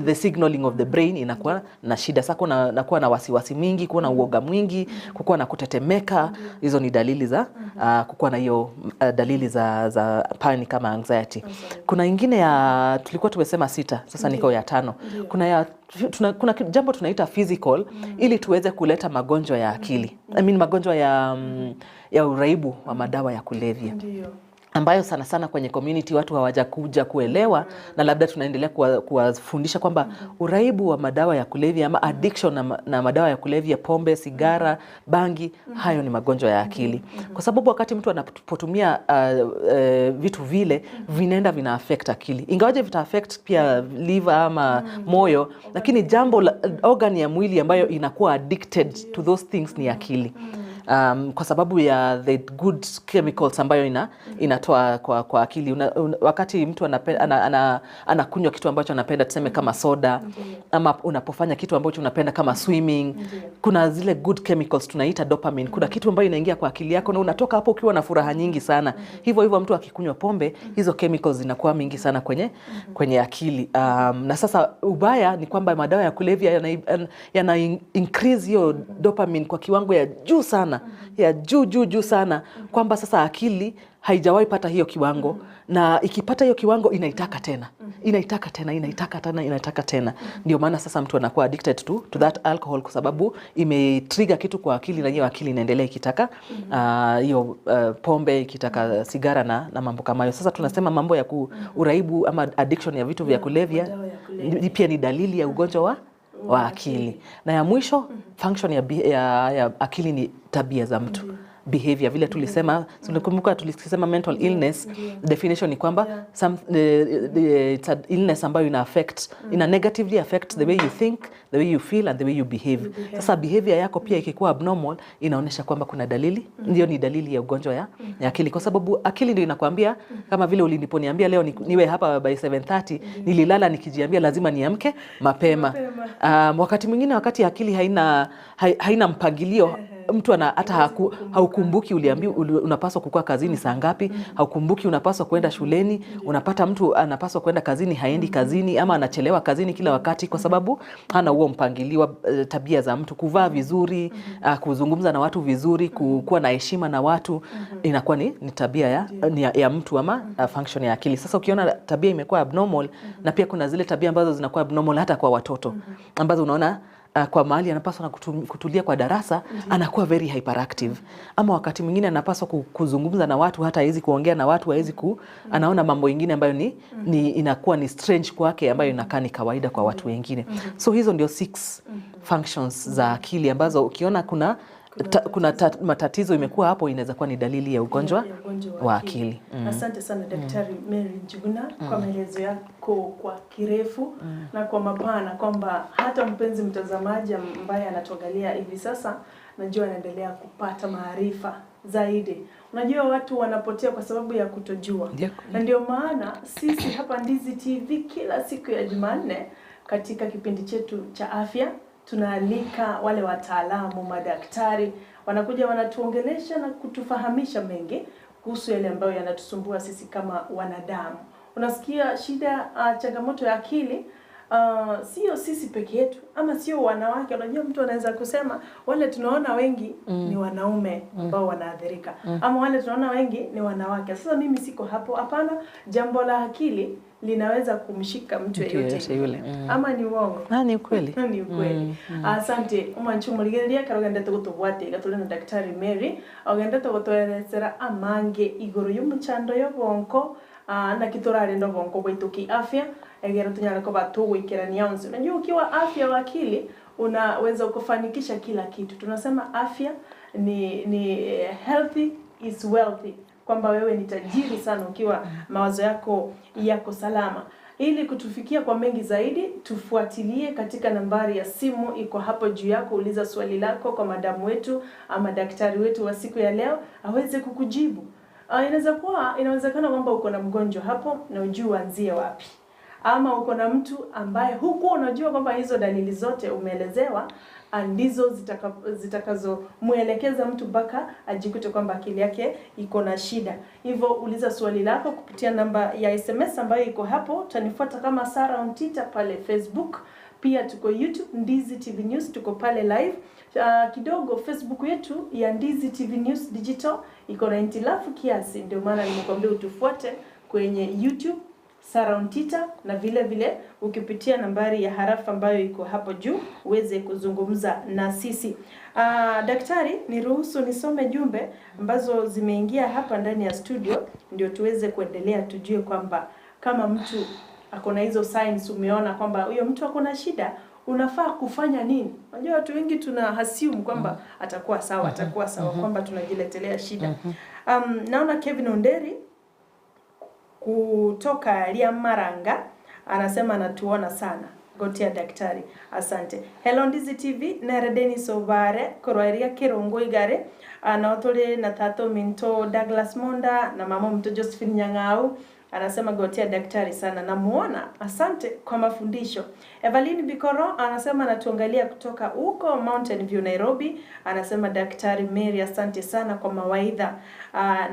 the signaling of the brain inakuwa na shida. Sasa kuna nakuwa na wasiwasi mingi, kuwa na uoga mwingi, kukuwa na kutetemeka. Hizo ni dalili za kukuwa na hiyo dalili za panic kama anxiety. Kuna ingine ya tulikuwa tumesema sita, sasa niko ya tano. Kuna jambo tunaita physical ili tuweze kuleta magonjwa ya akili. I mean, magonjwa ya uraibu wa madawa ya kulevya ambayo sana sana kwenye community watu hawajakuja kuelewa, na labda tunaendelea kuwafundisha kwamba uraibu wa madawa ya kulevya ama addiction na madawa ya kulevya, pombe, sigara, bangi, hayo ni magonjwa ya akili, kwa sababu wakati mtu anapotumia vitu vile vinaenda vina affect akili, ingawaje vita affect pia liver ama moyo, lakini jambo la, organ ya mwili ambayo inakuwa addicted to those things ni akili, kwa sababu ya the good chemicals ambayo inatoa kwa akili. Wakati mtu anakunywa kitu ambacho anapenda, tuseme kama soda, ama unapofanya kitu ambacho unapenda kama swimming, kuna zile good chemicals tunaita dopamine. Kuna kitu ambayo inaingia kwa akili yako na unatoka hapo ukiwa na furaha nyingi sana. Hivyo hivyo mtu akikunywa pombe, hizo chemicals zinakuwa mingi sana kwenye akili. Na sasa ubaya ni kwamba madawa ya kulevya yana increase hiyo dopamine kwa kiwango ya juu sana, ya juu juu juu sana, kwamba sasa akili haijawahi pata hiyo kiwango, na ikipata hiyo kiwango inaitaka tena, inaitaka tena, inaitaka tena, inaitaka tena. Ndio maana sasa mtu anakuwa addicted to that alcohol kwa sababu imetrigger kitu kwa akili, na hiyo akili inaendelea ikitaka hiyo pombe, ikitaka sigara na mambo kama hayo. Sasa tunasema mambo ya uraibu ama addiction ya vitu vya kulevya Madawa ya kulevya. Pia ni dalili ya ugonjwa wa akili. Na ya mwisho, function ya akili ni tabia za mtu. behavior vile tulisema. Tulikumbuka tulisema mental illness definition ni kwamba some it's an illness ambayo ina affect, ina negatively affect the way you think, the way you feel and the way you behave. Sasa behavior yako pia ikikuwa abnormal, inaonyesha kwamba kuna dalili, ndio ni dalili ya ugonjwa ya akili, kwa sababu akili ndio inakwambia, kama vile uliniponiambia leo niwe hapa by 7:30, nililala nikijiambia lazima niamke mapema. Wakati mwingine, wakati akili haina mpangilio, mtu ana hata haukumbuki uliambiwa unapaswa kukua kazini saa ngapi, haukumbuki unapaswa kwenda shuleni. Unapata mtu anapaswa kwenda kazini, haendi kazini, ama anachelewa kazini kila wakati kwa sababu hana huo mpangilio wa tabia za mtu kuvaa vizuri, kuzungumza na watu vizuri, kuwa na heshima na watu, inakuwa ni tabia ya mtu ama function ya akili. Sasa ukiona tabia imekuwa abnormal, na pia kuna zile tabia ambazo zinakuwa abnormal hata kwa watoto, ambazo unaona kwa mahali anapaswa na kutulia kwa darasa, anakuwa very hyperactive, ama wakati mwingine anapaswa kuzungumza na watu, hata hawezi kuongea na watu, hawezi anaona mambo ingine ambayo ni inakuwa ni strange kwake, ambayo inakaa ni kawaida kwa watu wengine. So hizo ndio six functions za akili ambazo ukiona kuna matatizo imekuwa hapo, inaweza kuwa ni dalili ya ugonjwa ya ugonjwa wa akili. Asante sana, Daktari Mary Njuguna, kwa maelezo yako kwa kirefu na kwa mapana, kwamba hata mpenzi mtazamaji ambaye anatuangalia hivi sasa, najua anaendelea kupata maarifa zaidi. Unajua watu wanapotea kwa sababu ya kutojua. Na ndio maana sisi hapa Ndizi TV kila siku ya Jumanne katika kipindi chetu cha afya tunaalika wale wataalamu, madaktari, wanakuja wanatuongelesha na kutufahamisha mengi kuhusu yale ambayo yanatusumbua sisi kama wanadamu. Unasikia shida, changamoto ya akili, sio sisi peke yetu ama sio wanawake. Unajua mtu anaweza kusema wale tunaona wengi ni wanaume ambao wanaathirika, ama wale tunaona wengi ni wanawake. Sasa mimi siko hapo, hapana. Jambo la akili linaweza kumshika mtu Mtu yeyote yeyote yule. Ama ni uongo? Ah, ni ukweli. Ni ukweli. Asante omwanchi omorigereria kero gotobwate iga turi na Daktari Mary ogendete gotweresera amange igoro y'omochando y'obonko, naki torarenda obonko bwaitu kiafya egero tunyare koba tugwikerania onsi. Unajua ukiwa afya wa akili unaweza kufanikisha kila kitu. Tunasema afya ni healthy is wealthy, kwamba wewe ni tajiri sana ukiwa mawazo yako yako salama. Ili kutufikia kwa mengi zaidi, tufuatilie katika nambari ya simu iko hapo juu yako. Uliza swali lako kwa madamu wetu ama daktari wetu wa siku ya leo aweze kukujibu. Inaweza kuwa inawezekana kwamba uko na mgonjwa hapo na ujui uanzie wapi, ama uko na mtu ambaye huku unajua kwamba hizo dalili zote umeelezewa ndizo zitakazomwelekeza mtu mpaka ajikute kwamba akili yake iko na shida. Hivyo uliza swali lako kupitia namba ya SMS ambayo iko hapo. Utanifuata kama Sarah Ontita pale Facebook. Pia tuko YouTube Ndizi TV News, tuko pale live. Kidogo Facebook yetu ya Ndizi TV News Digital iko na hitilafu kiasi, ndio maana nimekuambia utufuate kwenye YouTube Sarah Ontita, na vile vile ukipitia nambari ya harafa ambayo iko hapo juu uweze kuzungumza na sisi. Daktari, niruhusu nisome jumbe ambazo zimeingia hapa ndani ya studio ndio tuweze kuendelea, tujue kwamba kama mtu ako na hizo signs, umeona kwamba huyo mtu ako na shida, unafaa kufanya nini? Unajua watu wengi tuna assume kwamba atakuwa sawa, atakuwa sawa, kwamba tunajiletelea shida. Naona Kevin Onderi kutoka Liamaranga anasema anatuona sana. Gotia daktari, asante. Hello Ndizi TV, nere Denis Obare korwaria Kirongo Igare, anotore na tato Minto Douglas Monda na mama mto Josephine Nyang'au. Anasema gotia daktari sana, namuona, asante kwa mafundisho. Evelyn Bikoro anasema anatuangalia kutoka huko Mountain View, Nairobi. Anasema Daktari Mary, asante sana kwa mawaidha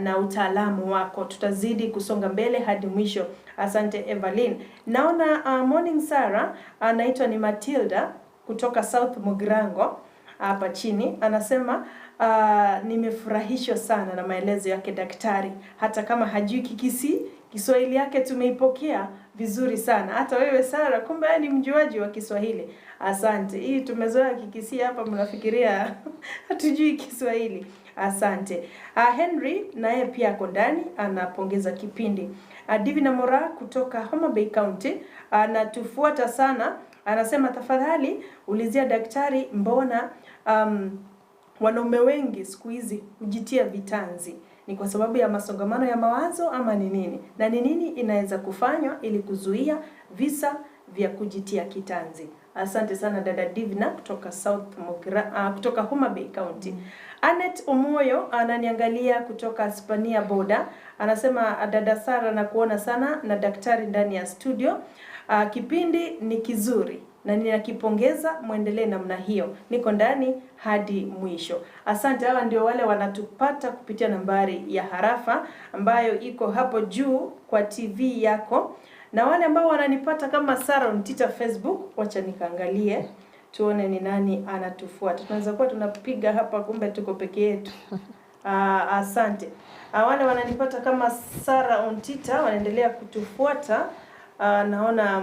na utaalamu wako, tutazidi kusonga mbele hadi mwisho. Asante Evelyn. Naona morning Sarah, anaitwa ni Matilda kutoka South Mugirango hapa chini, anasema nimefurahishwa sana na maelezo yake daktari, hata kama hajui Kikisii, Kiswahili yake tumeipokea vizuri sana. Hata wewe Sara, kumbe wewe ni mjuaji wa Kiswahili. Asante. Hii tumezoea Kikisii hapa, mnafikiria hatujui Kiswahili. Asante. Henry naye pia ako ndani anapongeza kipindi. Divina Mora kutoka Homa Bay County anatufuata sana, anasema tafadhali ulizia daktari mbona Wanaume wengi siku hizi hujitia vitanzi, ni kwa sababu ya masongamano ya mawazo ama ni nini? Na ni nini inaweza kufanywa ili kuzuia visa vya kujitia kitanzi? Asante sana dada Divina kutoka South Mugira, kutoka Homa Bay County. Anet Omoyo ananiangalia kutoka Spania Border, anasema dada Sara na kuona sana na daktari ndani ya studio. Kipindi ni kizuri na ninakipongeza, muendelee namna hiyo. Niko ndani hadi mwisho. Asante. Hawa ndio wale wanatupata kupitia nambari ya harafa ambayo iko hapo juu kwa TV yako, na wale ambao wananipata kama Sara Ontita Facebook, wacha nikaangalie tuone ni nani anatufuata. Tunaweza kuwa tunapiga hapa, kumbe tuko peke yetu. Asante. Wale wananipata kama Sara Ontita wanaendelea kutufuata. Naona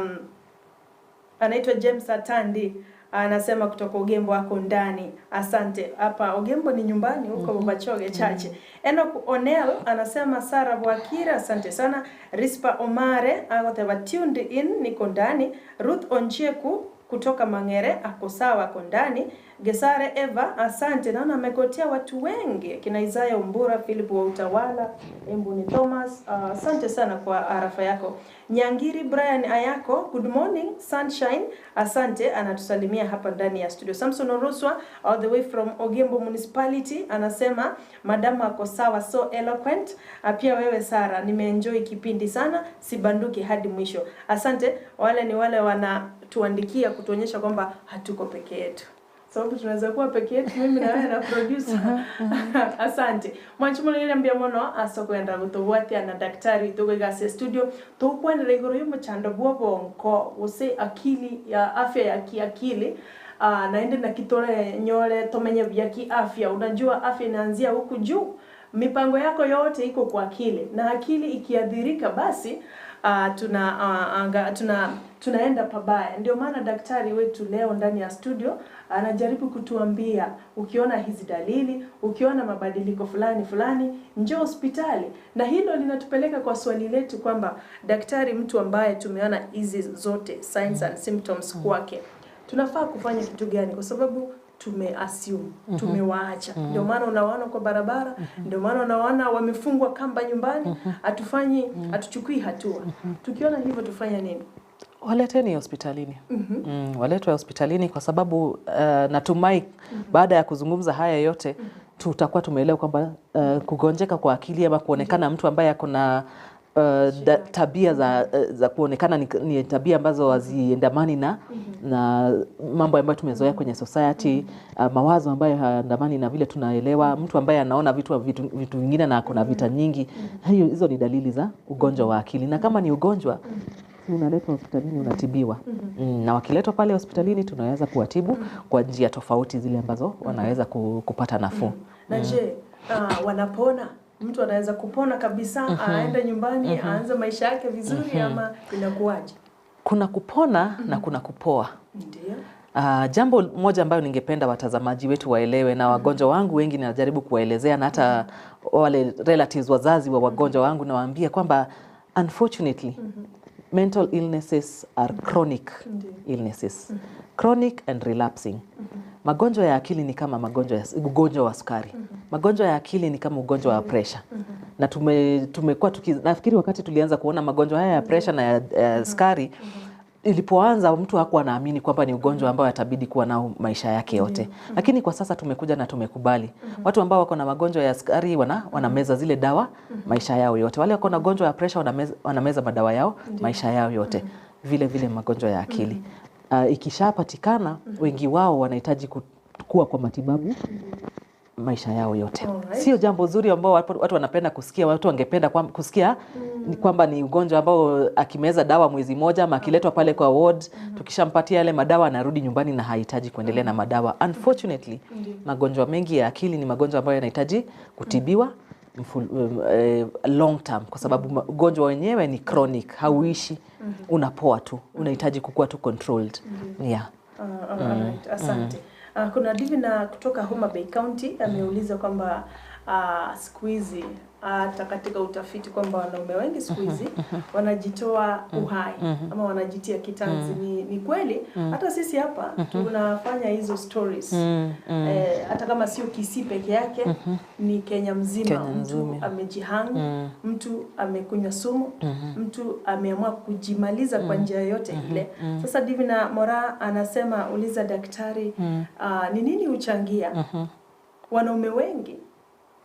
anaitwa James Atandi, anasema kutoka Ogembo ako ndani. Asante. Hapa Ogembo ni nyumbani huko Bobachoge chache. Enoch Onel anasema Sara Bwakira, asante sana. Rispa Omare akoteba tuned in, niko ndani. Ruth Oncheku kutoka Mangere ako sawa, ako ndani. Gesare Eva, asante. Naona amegotea watu wengi, kina Isaya Umbura, Philip wa Utawala, Embuni Thomas, asante sana kwa arafa yako. Nyangiri Brian Ayako, good morning sunshine, asante, anatusalimia hapa ndani ya studio. Samson Oroswa all the way from Ogembo Municipality anasema madamu ako sawa, so eloquent. Pia wewe Sara, nimeenjoy kipindi sana, sibanduki hadi mwisho. Asante. Wale ni wale wanatuandikia kutuonyesha kwamba hatuko peke yetu, sababu tunaweza kuwa peke yetu mimi na wewe na producer. Asante mwanchi muno mbia mono asokwenda gutubwatia na daktari tugigase studio tukwendera iguru yo muchando bwa bonko gose akili ya afya ya kiakili. Naende na kitore nyore tomenye vya kiafya. Unajua afya inaanzia huku juu, mipango yako yote iko kwa akili, na akili ikiadhirika basi tunaenda pabaya. Ndio maana daktari wetu leo ndani ya studio anajaribu kutuambia, ukiona hizi dalili, ukiona mabadiliko fulani fulani, njoo hospitali. Na hilo linatupeleka kwa swali letu kwamba daktari, mtu ambaye tumeona hizi zote signs and symptoms kwake, tunafaa kufanya kitu gani? Kwa sababu tumeassume, tumewaacha. Ndio maana unawaona kwa barabara, ndio maana unawaona wamefungwa kamba nyumbani, hatufanyi, hatuchukui hatua. Tukiona hivyo tufanya nini? Waleteni hospitalini. Waletwe hospitalini kwa sababu natumai baada ya kuzungumza haya yote tutakuwa tumeelewa kwamba kugonjeka kwa akili ama kuonekana mtu ambaye ako na tabia za kuonekana ni tabia ambazo haziendamani na mambo ambayo tumezoea kwenye society, mawazo ambayo hayaandamani na vile tunaelewa, mtu ambaye anaona vitu vingine na ako na vita nyingi, hizo ni dalili za ugonjwa wa akili. Na kama ni ugonjwa unaletwa hospitalini, unatibiwa. Na wakiletwa pale hospitalini tunaweza kuwatibu kwa njia tofauti zile ambazo wanaweza kupata nafuu. Na je, wanapona? Mtu anaweza kupona kabisa, aende nyumbani, aanze maisha yake vizuri ama inakuwaje? Kuna kupona na kuna kupoa. Ndiyo. Jambo moja ambayo ningependa watazamaji wetu waelewe, na wagonjwa wangu wengi najaribu kuwaelezea, na hata wale relatives, wazazi wa wagonjwa wangu nawaambia kwamba unfortunately mental illnesses are chronic illnesses. Chronic and relapsing. Magonjwa ya akili ni kama ugonjwa wa sukari. Magonjwa ya akili ni kama ugonjwa wa pressure. Na tumekuwa nafikiri wakati tulianza kuona magonjwa haya ya pressure na ya sukari, ilipoanza mtu hakuwa anaamini kwamba ni ugonjwa ambao atabidi kuwa nao maisha yake yote. Lakini kwa sasa tumekuja na tumekubali. Watu ambao wako na magonjwa ya sukari wanameza zile dawa maisha yao yote. Wale wako na ugonjwa ya pressure wanameza madawa yao maisha yao yote. Vile vile magonjwa ya akili. Ikishapatikana wengi wao wanahitaji kuwa kwa matibabu maisha yao yote. Sio jambo zuri ambao watu wanapenda kusikia. Watu wangependa kusikia kwamba ni ugonjwa ambao akimeza dawa mwezi moja ama akiletwa pale kwa ward, tukishampatia yale madawa anarudi nyumbani na hahitaji kuendelea na madawa. Unfortunately, magonjwa mengi ya akili ni magonjwa ambayo yanahitaji kutibiwa long term, kwa sababu ugonjwa wenyewe ni chronic, hauishi, unapoa tu, unahitaji kukua tu controlled. Yeah. Alright, asante. Kuna Divina kutoka Homa Bay County ameuliza kwamba siku hizi Hata katika utafiti kwamba wanaume wengi siku hizi wanajitoa uhai ama wanajitia kitanzi. Ni kweli, hata sisi hapa tunafanya hizo stories. Hata kama sio Kisii peke yake, ni Kenya mzima. Kenya Mtu nzima. Amejihang, mtu amekunywa sumu, mtu ameamua kujimaliza kwa njia yoyote ile. Sasa Divina Mora anasema, uliza daktari, ni nini huchangia wanaume wengi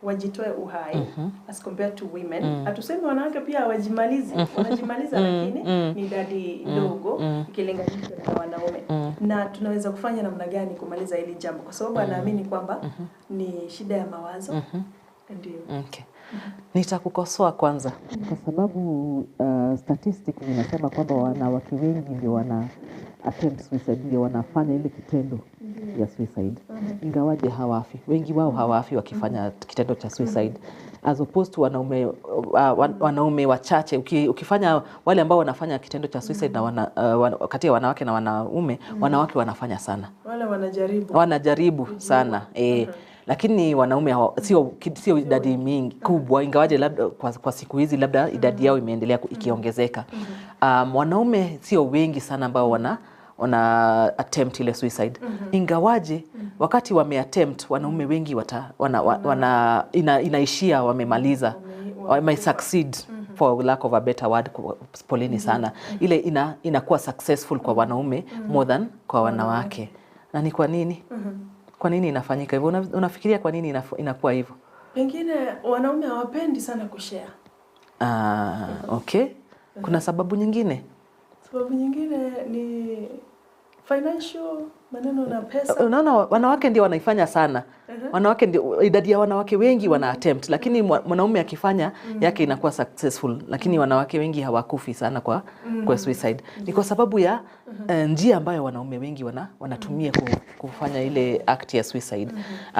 wajitoe uhai as compared to women? Hatusemi wanawake pia hawajimalizi, wanajimaliza, lakini ni idadi ndogo ikilinganishwa na wanaume. Na tunaweza kufanya namna gani kumaliza hili jambo? Kwa sababu anaamini kwamba ni shida ya mawazo. Ndio. Okay. Nitakukosoa kwanza kwa sababu statistics zinasema kwamba wanawake wengi ndio wana attempt suicide, ndio wanafanya ile kitendo ya suicide, ingawaje hawafi. Wengi wao hawafi wakifanya kitendo cha suicide as opposed to wanaume, wanaume wachache. Ukifanya wale ambao wanafanya kitendo cha suicide na kati ya wanawake na wanaume, wanawake wanafanya sana. Wale wanajaribu. Wanajaribu sana, lakini wanaume sio idadi mingi kubwa, ingawaje labda kwa siku hizi labda idadi yao imeendelea ikiongezeka. Wanaume sio wengi sana ambao wana attempt ile suicide, ingawaje wakati wameattempt, wanaume wengi wata, wana, wana, ina, inaishia wamemaliza, wame succeed, for lack of a better word, poleni sana. Ile inakuwa successful kwa wanaume more than kwa wanawake. Na ni kwa nini? Kwa nini inafanyika hivyo? Unafikiria kwa nini inakuwa hivyo? Pengine wanaume hawapendi sana kushare. Ah, okay. Kuna sababu nyingine? Sababu nyingine ni financial, maneno na pesa. Unaona, wanawake ndio wanaifanya sana. Wanawake ndio, idadi ya wanawake wengi wana attempt, lakini mwanaume akifanya yake inakuwa successful, lakini wanawake wengi hawakufi sana kwa suicide. Ni kwa sababu ya njia ambayo wanaume wengi wanatumia kufanya ile act ya suicide.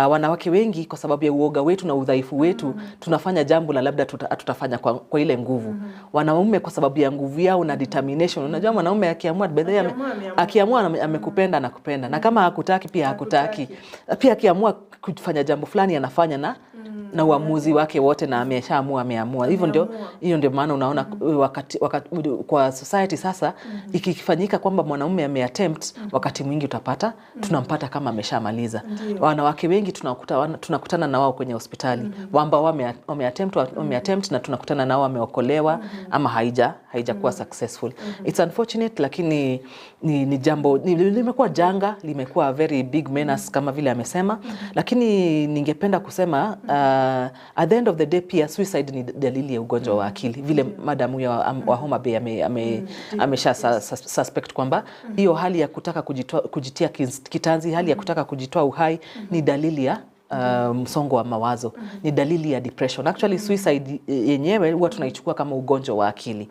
Wanawake wengi, kwa sababu ya uoga wetu na udhaifu wetu, tunafanya jambo na labda tutafanya kwa ile nguvu. Wanaume, kwa sababu ya nguvu yao na determination. Unajua mwanaume akiamua, by the way, Akiamua, ameamua. Akiamua amekupenda, anakupenda, na kama hakutaki pia hakutaki. Pia akiamua kufanya jambo fulani, anafanya na uamuzi wake wote, na ameshaamua, ameamua hivyo. Ndio Ameamua. hiyo ndio maana unaona wakati kwa society sasa, ikifanyika kwamba mwanaume ameattempt, wakati mwingi utapata tunampata kama ameshamaliza. Wanawake wengi tunakutana na wao kwenye hospitali ambao wameattempt na tunakutana nao wameokolewa ama haijakuwa successful. It's unfortunate, lakini ni jambo limekuwa janga, limekuwa very big menace kama vile amesema. Lakini ningependa kusema, at the end of the day, pia suicide ni dalili ya ugonjwa wa akili, vile madam huyo wa Homa Bay amesha suspect kwamba hiyo hali ya kutaka kujitia kitanzi, hali ya kutaka kujitoa uhai ni dalili ya msongo wa mawazo, ni dalili ya depression. Actually, suicide yenyewe huwa tunaichukua kama ugonjwa wa akili.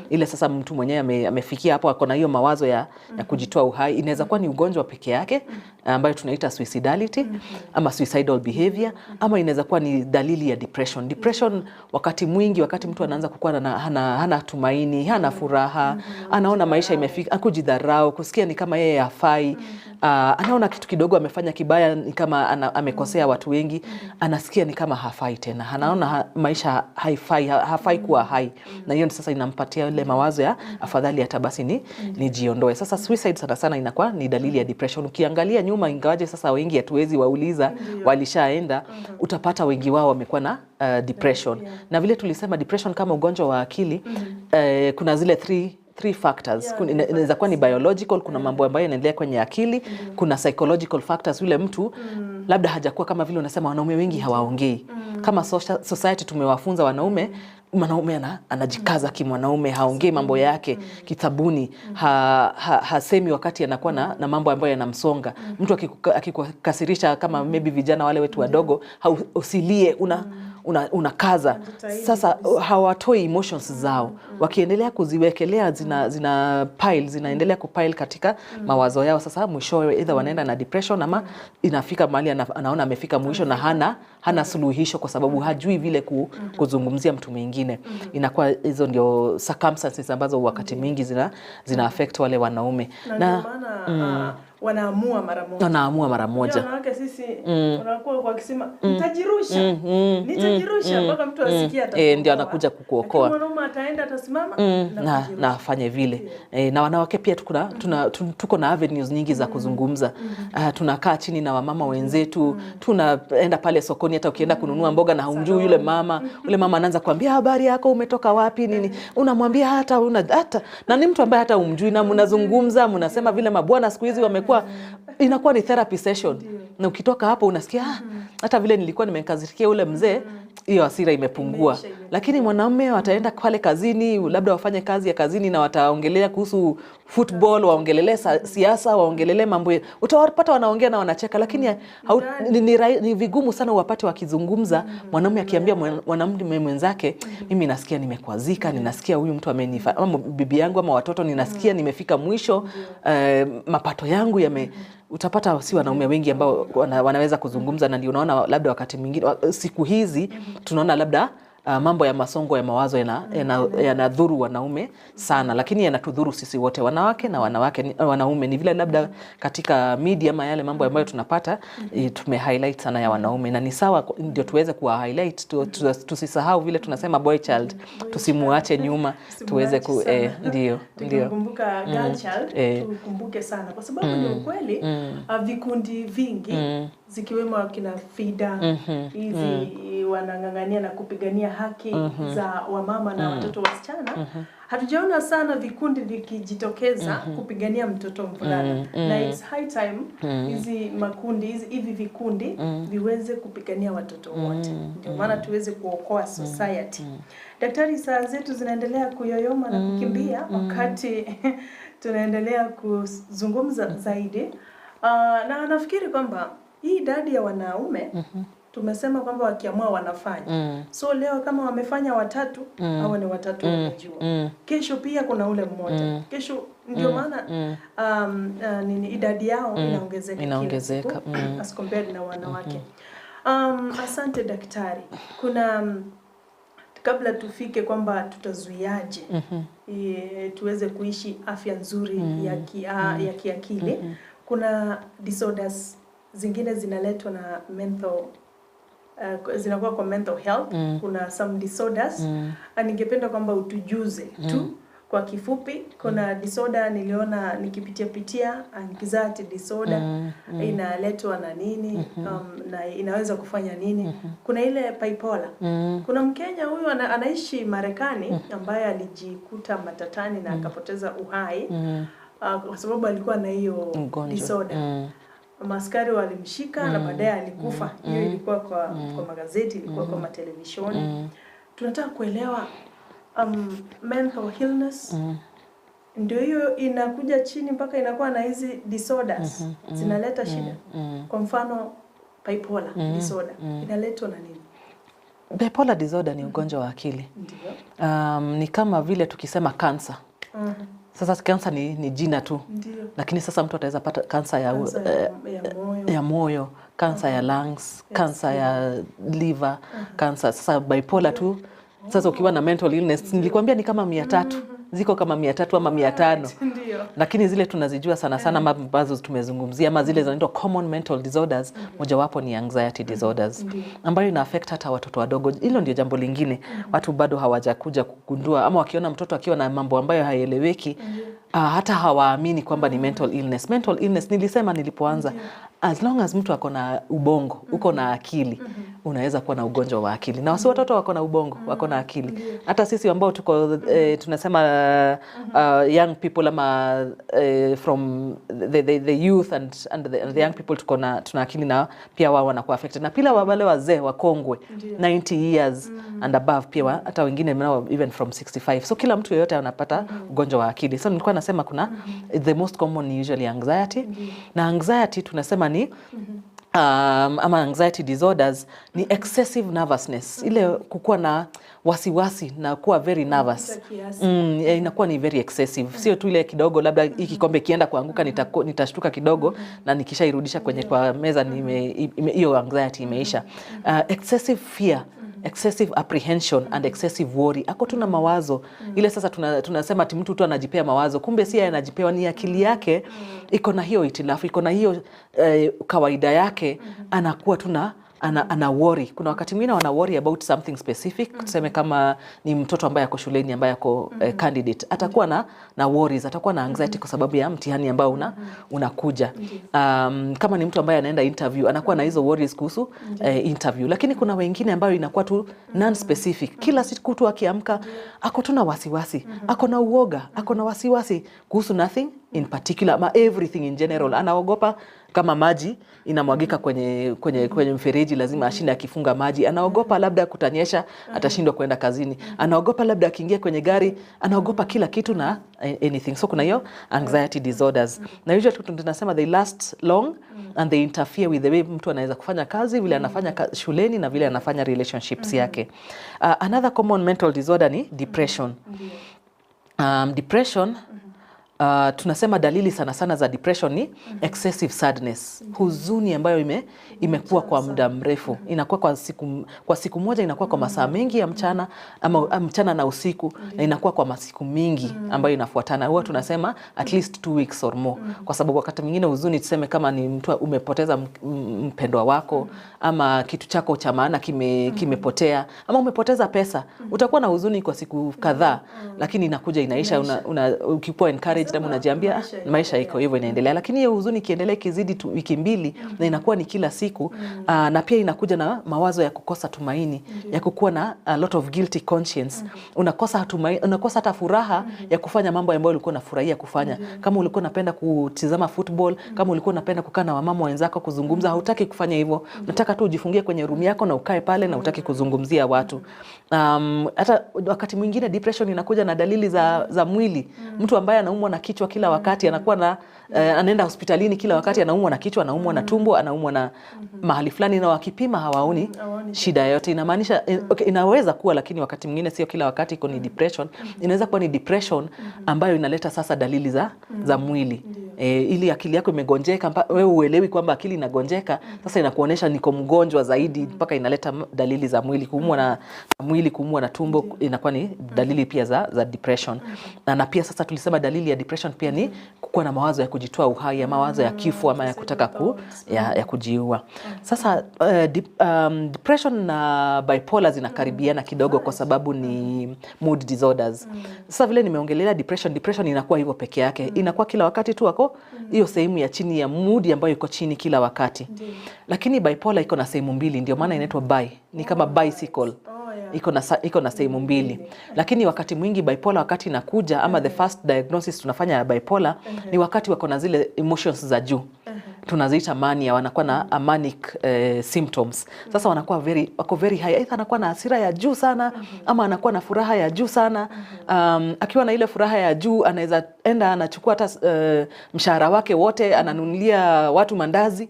Ile sasa mtu mwenyewe amefikia hapo, ako na hiyo mawazo ya kujitoa uhai, inaweza kuwa ni ugonjwa peke yake ambayo tunaita suicidality ama suicidal behavior, ama inaweza kuwa ni dalili ya depression. Depression, wakati mwingi, wakati mtu anaanza kukuwa hana tumaini, hana furaha, anaona maisha imefika, kujidharau, kusikia ni kama yeye hafai, anaona kitu kidogo amefanya kibaya ni kama amekosea watu wengi, anasikia ni kama hafai tena, anaona maisha haifai, hafai kuwa hai, na hiyo sasa inampatia ile mawazo ya afadhali hata basi nijiondoe. Sasa suicide sana sana inakuwa ni dalili ya depression. Ukiangalia nyuma, ingawaje sasa wengi hatuwezi wauliza, walishaenda, utapata wengi wao wamekuwa na depression. Na vile tulisema, depression kama ugonjwa wa akili, kuna zile three factors. Inaweza kuwa ni biological, kuna mambo ambayo yanaendelea kwenye akili, kuna psychological factors, yule mtu labda hajakuwa, kama vile unasema, wanaume wengi hawaongei. Kama society tumewafunza wanaume, mwanaume anajikaza kimwanaume, haongei mambo yake kitabuni, hasemi wakati anakuwa na mambo ambayo yanamsonga. Mtu akikukasirisha, kama maybe vijana wale wetu wadogo, usilie, unakaza. Unajitahidi. Sasa hawatoi emotions zao, wakiendelea kuziwekelea zina pile, zinaendelea kupile katika mawazo yao. Sasa mwishowe either wanaenda na depression ama inafika mahali anaona amefika mwisho na hana suluhisho kwa sababu hajui vile kuzungumzia mtu mwingine. Inakuwa hizo ndio circumstances ambazo wakati mwingi zina affect wale wanaume. Na ndio maana wanaamua mara moja. Wanaamua mara moja. Wanawake sisi wanakuwa kwa kisema nitajirusha, nitajirusha mpaka mtu asikie atakuokoa. Ndio anakuja kukuokoa. Lakini mwanaume ataenda atasimama na kujirusha. Na afanye vile. Na wanawake pia tuko na avenues nyingi za kuzungumza. Tunakaa chini na wamama wenzetu, tunaenda pale sokoni, hata ukienda kununua mboga na haumjui yule mama, ule mama anaanza kuambia habari yako, umetoka wapi, nini, unamwambia hata una hata na ni mtu ambaye hata umjui, na mnazungumza, mnasema vile mabwana siku hizi wamekuwa, inakuwa ni therapy session. Na ukitoka hapo unasikia hata vile nilikuwa nimekasirikia ule mzee, hiyo hasira imepungua. Imeisha, imepungua. Lakini mwanaume wataenda pale kazini, labda wafanye kazi ya kazini na wataongelea kuhusu football, waongelelee siasa, waongelelee mambo, utawapata wanaongea na wanacheka, lakini ni vigumu sana uwapate wakizungumza. Mwanaume akiambia mwanamume mwenzake, mimi nasikia nimekwazika, ninasikia huyu mtu amenifa, ama bibi yangu ama watoto, ninasikia nimefika mwisho, mapato yangu yame utapata si wanaume wengi ambao wanaweza kuzungumza, na ndio unaona labda wakati mwingine siku hizi tunaona labda mambo ya masongo ya mawazo yanadhuru wanaume sana, lakini yanatudhuru sisi wote wanawake na wanaume. Ni vile labda katika media ama yale mambo ambayo tunapata tume highlight sana ya wanaume, na ni sawa ndio tuweze kuwa highlight tusisahau vile tunasema boy child, tusimuache nyuma, tuweze ku ndio. Tukikumbuka girl child, tukumbuke sana kwa sababu ni ukweli vikundi vingi zikiwemo akina FIDA hizi wanang'ang'ania na kupigania haki za wamama na watoto wasichana. Hatujaona sana vikundi vikijitokeza kupigania mtoto mvulana, na it's high time hizi makundi hivi vikundi viweze kupigania watoto wote, ndio maana tuweze kuokoa society. Daktari, saa zetu zinaendelea kuyoyoma na kukimbia wakati tunaendelea kuzungumza zaidi. Na nafikiri kwamba hii idadi ya wanaume tumesema kwamba wakiamua wanafanya. So leo kama wamefanya watatu, hawa ni watatu wamejua. Kesho pia kuna ule mmoja. Kesho ndio maana nini idadi yao inaongezeka. Inaongezeka. As compared na wanawake. Asante daktari. Kuna kabla tufike kwamba tutazuiaje tuweze kuishi afya nzuri ya kiakili. Kuna disorders zingine zinaletwa na mental zinakuwa kwa mental health. Kuna some disorders. Ningependa kwamba utujuze tu kwa kifupi. Kuna disorder niliona nikipitia pitia, anxiety disorder inaletwa na nini, na inaweza kufanya nini. Kuna ile bipolar. Kuna Mkenya huyu anaishi Marekani ambaye alijikuta matatani na akapoteza uhai kwa sababu alikuwa na hiyo disorder. Maskari walimshika na baadaye alikufa. Hiyo ilikuwa kwa magazeti, ilikuwa kwa matelevishoni. Tunataka kuelewa mental illness ndio hiyo inakuja chini mpaka inakuwa na hizi disorders zinaleta shida. Kwa mfano bipolar disorder inaletwa na nini? Bipolar disorder ni ugonjwa wa akili. Ndio. Ni kama vile tukisema kansa. Sasa kansa ni jina tu. Ndiyo. Lakini sasa mtu ataweza pata kansa ya moyo, kansa ya lungs, kansa ya liver, kansa. Sasa bipolar tu. Sasa ukiwa na mental illness, nilikwambia ni kama 300. Ziko kama 300 ama 500. Ndiyo. Lakini zile tunazijua sana sana ambazo tumezungumzia ama zile zinaitwa common mental disorders, mojawapo ni anxiety disorders ambayo ina affect hata watoto wadogo. Hilo ndio jambo lingine. Watu bado hawajakuja kugundua, ama wakiona mtoto akiwa na mambo ambayo haieleweki, hata hawaamini kwamba ni mental illness. Mental illness nilisema nilipoanza, as long as mtu ako na ubongo, uko na akili, unaweza kuwa na ugonjwa wa akili. Na wasi watoto wako na ubongo, wako na akili. Hata sisi ambao tuko tunasema young people ama from the youth and the young people tuko na tuna akili, na pia wao wanakuwa affected. Na pia wale wazee wakongwe 90 years and above pia hata wengine nao even from 65. So kila mtu yeyote anapata ugonjwa wa akili. So nilikuwa nasema kuna the most common usually anxiety. Na anxiety tunasema ni ama anxiety disorders ni excessive nervousness, ile kukuwa na wasiwasi na kuwa very nervous. Inakuwa ni very excessive. Sio tu ile kidogo, labda hii kikombe kienda kuanguka nitashtuka kidogo na nikishairudisha kwenye kwa meza hiyo anxiety imeisha. Excessive fear Excessive apprehension and excessive worry. Ako tuna mawazo ile sasa tunasema ati mtu tu anajipea mawazo, kumbe si yeye anajipewa, ni akili yake iko na hiyo itilafu, iko na hiyo kawaida yake, anakuwa tuna ana worry. Kuna wakati mwingine wana worry about something specific. Tuseme kama ni mtoto ambaye ako shuleni, ambaye ako candidate, atakuwa na worries, atakuwa na anxiety kwa sababu ya mtihani ambao unakuja. Kama ni mtu ambaye anaenda interview, anakuwa na hizo worries kuhusu interview. Lakini kuna wengine ambayo inakuwa tu non specific. Kila siku tu akiamka ako tu na wasiwasi, ako na uoga, ako na wasiwasi kuhusu nothing in particular ama everything in general. Anaogopa kama maji inamwagika kwenye mfereji, lazima ashinde akifunga maji. Anaogopa labda kutanyesha, atashindwa kwenda kazini. Anaogopa labda akiingia kwenye gari, anaogopa kila kitu na anything. So kuna hiyo anxiety disorders, na usually tunasema they last long and they interfere with the way mtu anaweza kufanya kazi, vile anafanya shuleni na vile anafanya relationships yake. Another common mental disorder ni depression. Depression, tunasema dalili sana sana za depression ni excessive sadness, huzuni ambayo imekuwa kwa muda mrefu, inakuwa kwa siku moja, inakuwa kwa masaa mengi ya mchana ama mchana na usiku, na inakuwa kwa masiku mingi ambayo inafuatana. Huwa tunasema at least 2 weeks or more, kwa sababu wakati mwingine huzuni, tuseme kama ni mtu umepoteza mpendwa wako ama kitu chako cha maana kimepotea ama umepoteza pesa, utakuwa na huzuni kwa siku kadhaa, lakini inakuja inaisha. Ukikuwa encouraged ama unajiambia, Maisha "Ah, maisha iko hivyo, inaendelea." Lakini hiyo huzuni ikiendelea, ikizidi tu wiki 2 na inakuwa ni kila siku, na pia inakuja na mawazo ya kukosa tumaini, ya kukuwa na a lot of guilty conscience. Unakosa tumaini, unakosa hata furaha ya kufanya mambo ambayo ulikuwa unafurahia kufanya. Kama ulikuwa unapenda kutizama football, kama ulikuwa unapenda kukaa na wamama wenzako kuzungumza, hautaki kufanya hivyo. Unataka tu ujifungie kwenye room yako na ukae pale na hutaki kuzungumzia watu. Hata wakati mwingine depression inakuja na dalili za mwili. Mtu ambaye anaumwa na kichwa kila wakati, anakuwa na anaenda hospitalini kila wakati, anaumwa na kichwa, anaumwa na tumbo, anaumwa na mahali fulani, na wakipima hawaoni Hawaoni shida yoyote. Inamaanisha okay, inaweza kuwa, lakini wakati mwingine sio kila wakati iko ni depression. Inaweza kuwa ni depression ambayo inaleta sasa dalili za mwili. Ili akili yako imegonjeka, wewe uelewi kwamba akili inagonjeka, sasa inakuonyesha niko mgonjwa zaidi mpaka inaleta dalili za mwili, kuumwa na mwili, kuumwa na tumbo, inakuwa ni dalili pia za depression. Na pia sasa tulisema dalili ya depression pia ni kukuwa na mawazo ya kujitoa uhai, ama mawazo ya kifo, ama ya kutaka ya kujiua. Sasa depression na bipolar zinakaribiana kidogo kwa sababu ni mood disorders. Sasa vile nimeongelea depression, depression inakuwa hivyo peke yake, inakuwa kila wakati tu wako hiyo sehemu ya chini ya mood ambayo iko chini kila wakati. Lakini bipolar iko na sehemu mbili, ndio maana inaitwa bi, ni kama bicycle. Iko na sehemu mbili, lakini wakati mwingi bipolar wakati inakuja, ama the first diagnosis tunafanya ya bipolar, ni wakati wako na zile emotions za juu, tunaziita mania, wanakuwa na manic symptoms. Sasa wanakuwa wako very high, either anakuwa na hasira ya juu sana ama anakuwa na furaha ya juu sana. Akiwa na ile furaha ya juu, anaweza enda anachukua hata mshahara wake wote, ananunulia watu mandazi,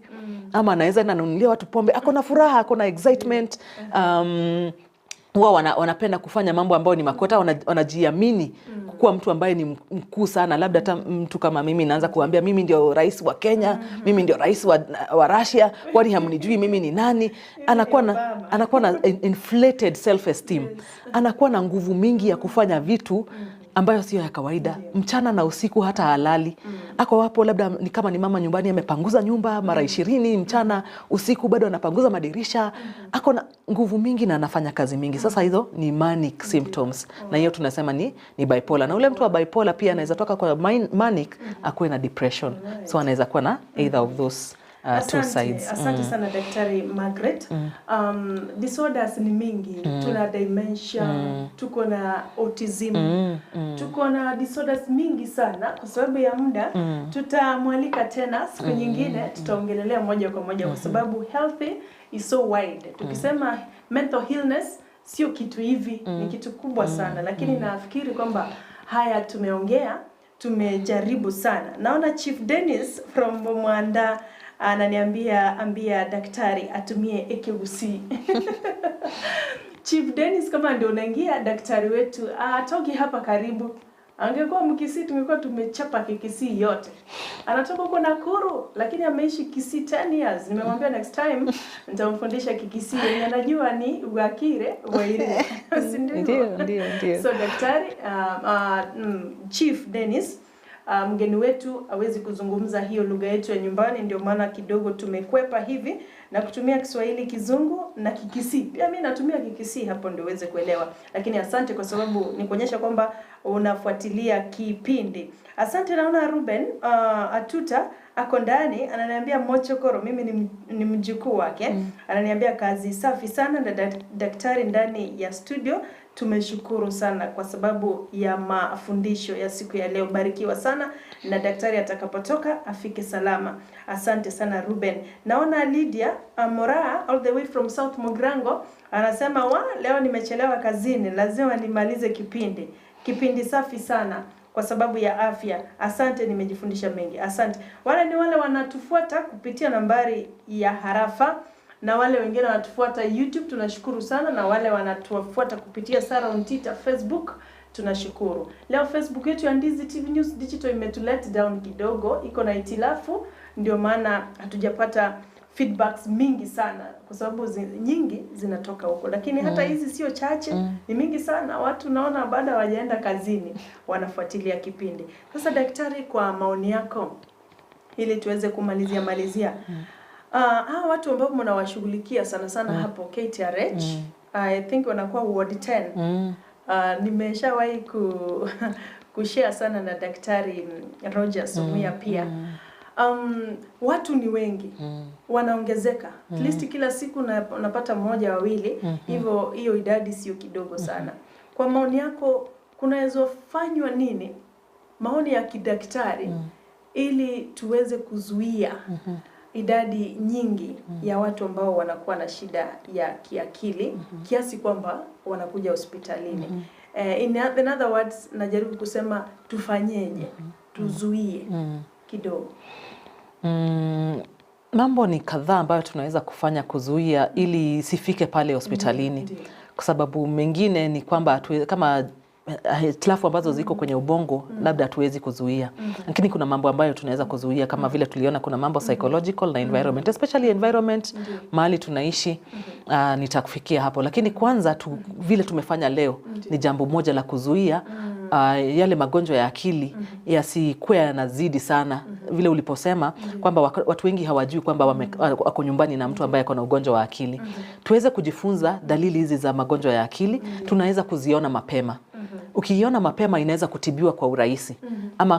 ama anaweza enda ananunulia watu pombe. Ako na furaha, ako na excitement. Huwa wanapenda kufanya mambo ambayo ni makota, wanajiamini kuwa mtu ambaye ni mkuu sana. Labda hata mtu kama mimi naanza kuambia, "Mimi ndio rais wa Kenya, mimi ndio rais wa Russia, kwani hamnijui mimi ni nani?" Anakuwa na inflated self esteem, anakuwa na nguvu mingi ya kufanya vitu ambayo sio ya kawaida, mchana na usiku hata halali. Ako wapo, labda ni kama ni mama nyumbani, amepanguza nyumba mara 20 mchana, usiku bado anapanguza madirisha. Ako na nguvu mingi na anafanya kazi mingi. Sasa hizo ni manic symptoms, na hiyo tunasema ni bipolar. Na ule mtu wa bipolar pia anaweza toka kwa manic akuwe na depression, so anaweza kuwa na either of those two Asante, sides. Asante sana, Daktari Margaret. Disorders ni mingi. Tuna dementia, tuko na autism, tuko na disorders mingi sana. Kwa sababu ya muda, tutamwalika tena siku nyingine, tutaongelelea moja kwa moja kwa sababu healthy is so wide. Tukisema mental illness sio kitu hivi, ni kitu kubwa sana, lakini nafikiri kwamba haya tumeongea, tumejaribu sana. Naona Chief Dennis from Mwanda ananiambia, "Ambia daktari atumie Ekegusii." Chief Dennis, kama ndio unaingia, daktari wetu atoki hapa karibu. Angekuwa Mkisii tungekuwa tumechapa Kikisii yote. Anatoka huko Nakuru lakini ameishi Kisii 10 years. Nimemwambia next time nitamfundisha Kikisii yenye najua ni Bwakire Bwaire. Si ndio? Ndio, ndio, ndio. So daktari Chief Dennis, mgeni wetu hawezi kuzungumza hiyo lugha yetu ya nyumbani, ndio maana kidogo tumekwepa hivi na kutumia Kiswahili, Kizungu na Kikisii. Pia mimi natumia Kikisii hapo ndio uweze kuelewa, lakini asante kwa sababu ni kuonyesha kwamba unafuatilia kipindi. Asante. Naona Ruben Atuta ako ndani ananiambia mochokoro, mimi ni mjukuu wake. Ananiambia kazi safi sana na daktari ndani ya studio. Tumeshukuru sana kwa sababu ya mafundisho ya siku ya leo. Barikiwa sana na daktari atakapotoka afike salama. Asante sana Ruben. Naona Lydia Amora all the way from South Mugirango anasema wa leo nimechelewa kazini, lazima nimalize kipindi. Kipindi safi sana kwa sababu ya afya. Asante, nimejifundisha mengi. Asante. Wale ni wale wanatufuata kupitia nambari ya harafa na wale wengine wanatufuata YouTube tunashukuru sana, na wale wanatufuata kupitia Sarah Ontita Facebook tunashukuru. Leo Facebook yetu ya Ndizi TV News Digital imetulet down kidogo, iko na itilafu, ndio maana hatujapata feedbacks mingi sana kwa sababu nyingi zinatoka huko, lakini hata hizi sio chache, ni mingi sana. Watu naona baada hawajaenda kazini wanafuatilia kipindi. Sasa daktari, kwa maoni yako, ili tuweze kumalizia malizia, hawa watu ambao mnawashughulikia sana sana hapo KTRH, I think wanakuwa ward 10. Nimeshawahi kushare sana na daktari Rogers Omuya pia. Watu ni wengi, wanaongezeka. At least kila siku napata mmoja wawili, hivyo hiyo idadi sio kidogo sana. Kwa maoni yako kunaweza fanywa nini, maoni ya kidaktari, ili tuweze kuzuia idadi nyingi ya watu ambao wanakuwa na shida ya kiakili kiasi kwamba wanakuja hospitalini? In other words, najaribu kusema tufanyeje tuzuie kidogo? Mambo ni kadhaa ambayo tunaweza kufanya kuzuia ili isifike pale hospitalini, kwa sababu mengine ni kwamba kama hitilafu ambazo ziko kwenye ubongo labda hatuwezi kuzuia, lakini kuna mambo ambayo tunaweza kuzuia kama vile tuliona kuna mambo psychological na environment, especially environment, mahali tunaishi. Nitakufikia hapo, lakini kwanza tu, vile tumefanya leo ni jambo moja la kuzuia yale magonjwa ya akili yasikuwe yanazidi sana, vile uliposema kwamba watu wengi hawajui kwamba wako nyumbani na mtu ambaye ako na ugonjwa wa akili. Tuweze kujifunza dalili hizi za magonjwa ya akili, tunaweza kuziona mapema. Ukiiona mapema inaweza kutibiwa kwa urahisi ama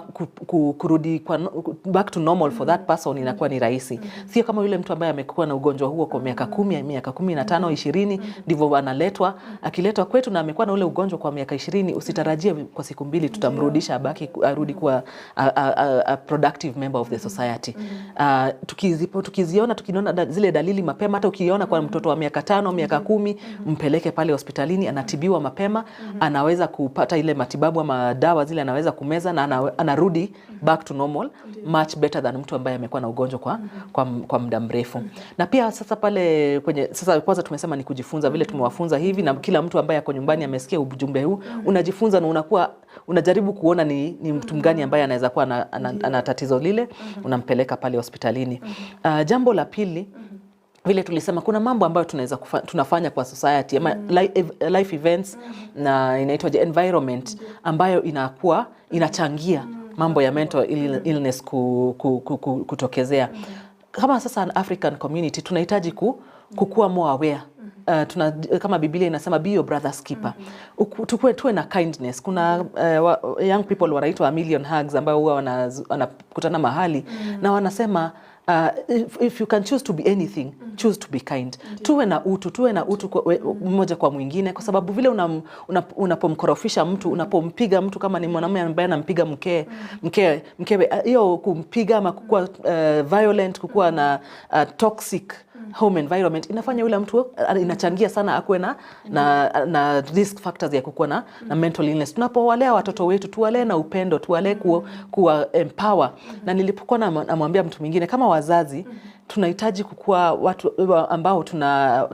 kurudi kwa back to normal for that person inakuwa ni rahisi. Sio kama yule mtu ambaye amekuwa na ugonjwa huo kwa miaka 10, miaka 15, 20, ndivyo analetwa. Akiletwa kwetu na amekuwa na ule ugonjwa kwa miaka 20, usitarajie kwa siku mbili tutamrudisha abaki arudi kuwa a productive member of the society. Tukiziona zile dalili mapema, hata ukiona kwa mtoto wa miaka 5, miaka 10, mpeleke pale hospitalini, anatibiwa mapema, anaweza kupata ile matibabu ama dawa zile anaweza kumeza na anarudi back to normal much better than mtu ambaye amekuwa na ugonjwa kwa muda mrefu. Na pia sasa pale kwenye sasa kwanza tumesema ni kujifunza vile tumewafunza hivi, na kila mtu ambaye ako nyumbani amesikia ujumbe huu, unajifunza na unakuwa unajaribu kuona ni mtu mgani ambaye anaweza kuwa ana tatizo lile, unampeleka pale hospitalini. Jambo la pili, vile tulisema kuna mambo ambayo tunaweza tunafanya kwa society ama life events na inaitwa environment ambayo inakuwa inachangia mambo ya mental illness kutokezea. Kama sasa an African community tunahitaji kukuwa more aware. Kama Biblia inasema, "Be your brother's keeper." Tuwe na kindness. Kuna young people wanaitwa A Million Hugs ambao huwa wanakutana mahali na wanasema, if you can choose to be anything, choose to be kind. Tuwe na utu mmoja kwa mwingine, kwa sababu vile unapomkorofisha mtu, unapompiga mtu, kama ni mwanamume ambaye anampiga mkewe, hiyo kumpiga ama kukuwa violent, kukuwa na toxic home environment inafanya yule mtu inachangia sana akuwe na risk factors ya kukuwa na mental illness. Tunapowalea watoto wetu, tuwalee na upendo, tuwalee kuwa empower. Na nilipokuwa namwambia mtu mwingine, kama wazazi tunahitaji kukuwa watu ambao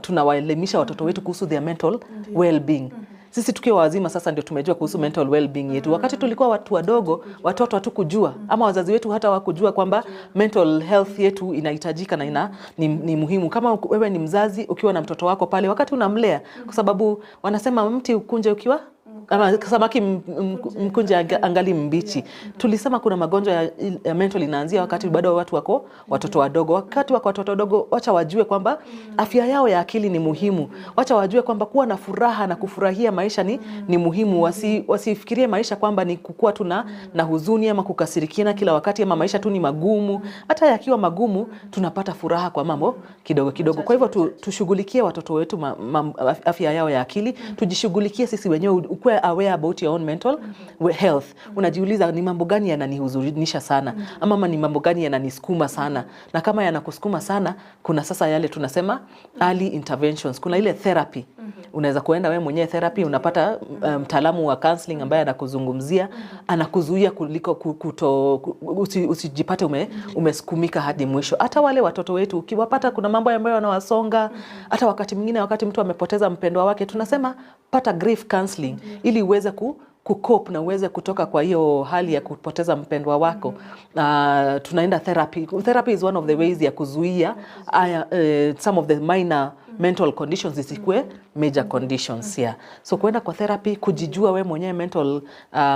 tunawaelimisha watoto wetu kuhusu their mental well-being. Sisi tukiwa wazima sasa ndio tumejua kuhusu mental well-being yetu. Wakati tulikuwa watu wadogo, watoto hatukujua ama wazazi wetu hata hawakujua kwamba mental health yetu inahitajika na ni muhimu. Kama wewe ni mzazi ukiwa na mtoto wako pale wakati unamlea, kwa sababu wanasema mti ukunje ukiwa ama samaki mkunje angali mbichi. Tulisema kuna magonjwa ya mental inaanzia wakati bado watu wako watoto wadogo. Wakati wako watoto wadogo, wacha wajue kwamba afya yao ya akili ni muhimu. Wacha wajue kwamba kuwa na furaha na kufurahia maisha ni muhimu. Wasifikirie maisha kwamba ni kukua tu na huzuni ama kukasirikiana kila wakati ama maisha tu ni magumu. Hata yakiwa magumu tunapata furaha kwa mambo kidogo kidogo. Kwa hivyo tushughulikie watoto wetu afya yao ya akili, tujishughulikie sisi wenyewe, ukuwe aware about your own mental health. Unajiuliza ni mambo gani yananihuzunisha sana ama ni mambo gani yananisukuma sana, na kama yanakusukuma sana, kuna sasa yale tunasema early interventions. Kuna ile therapy unaweza kuenda wewe mwenyewe therapy, unapata mtaalamu wa counseling ambaye anakuzungumzia, anakuzuia kuliko usijipate umesukumika hadi mwisho. Hata wale watoto wetu ukiwapata kuna mambo ambayo yanawasonga, hata wakati mwingine wakati mtu amepoteza mpendwa wake, tunasema pata grief counseling ili uweze kucope na uweze kutoka kwa hiyo hali ya kupoteza mpendwa wako. Tunaenda therapy. Therapy is one of the ways ya kuzuia some of the minor mental conditions zisikuwe major conditions, yeah. So kuenda kwa therapy, kujijua we mwenyewe mental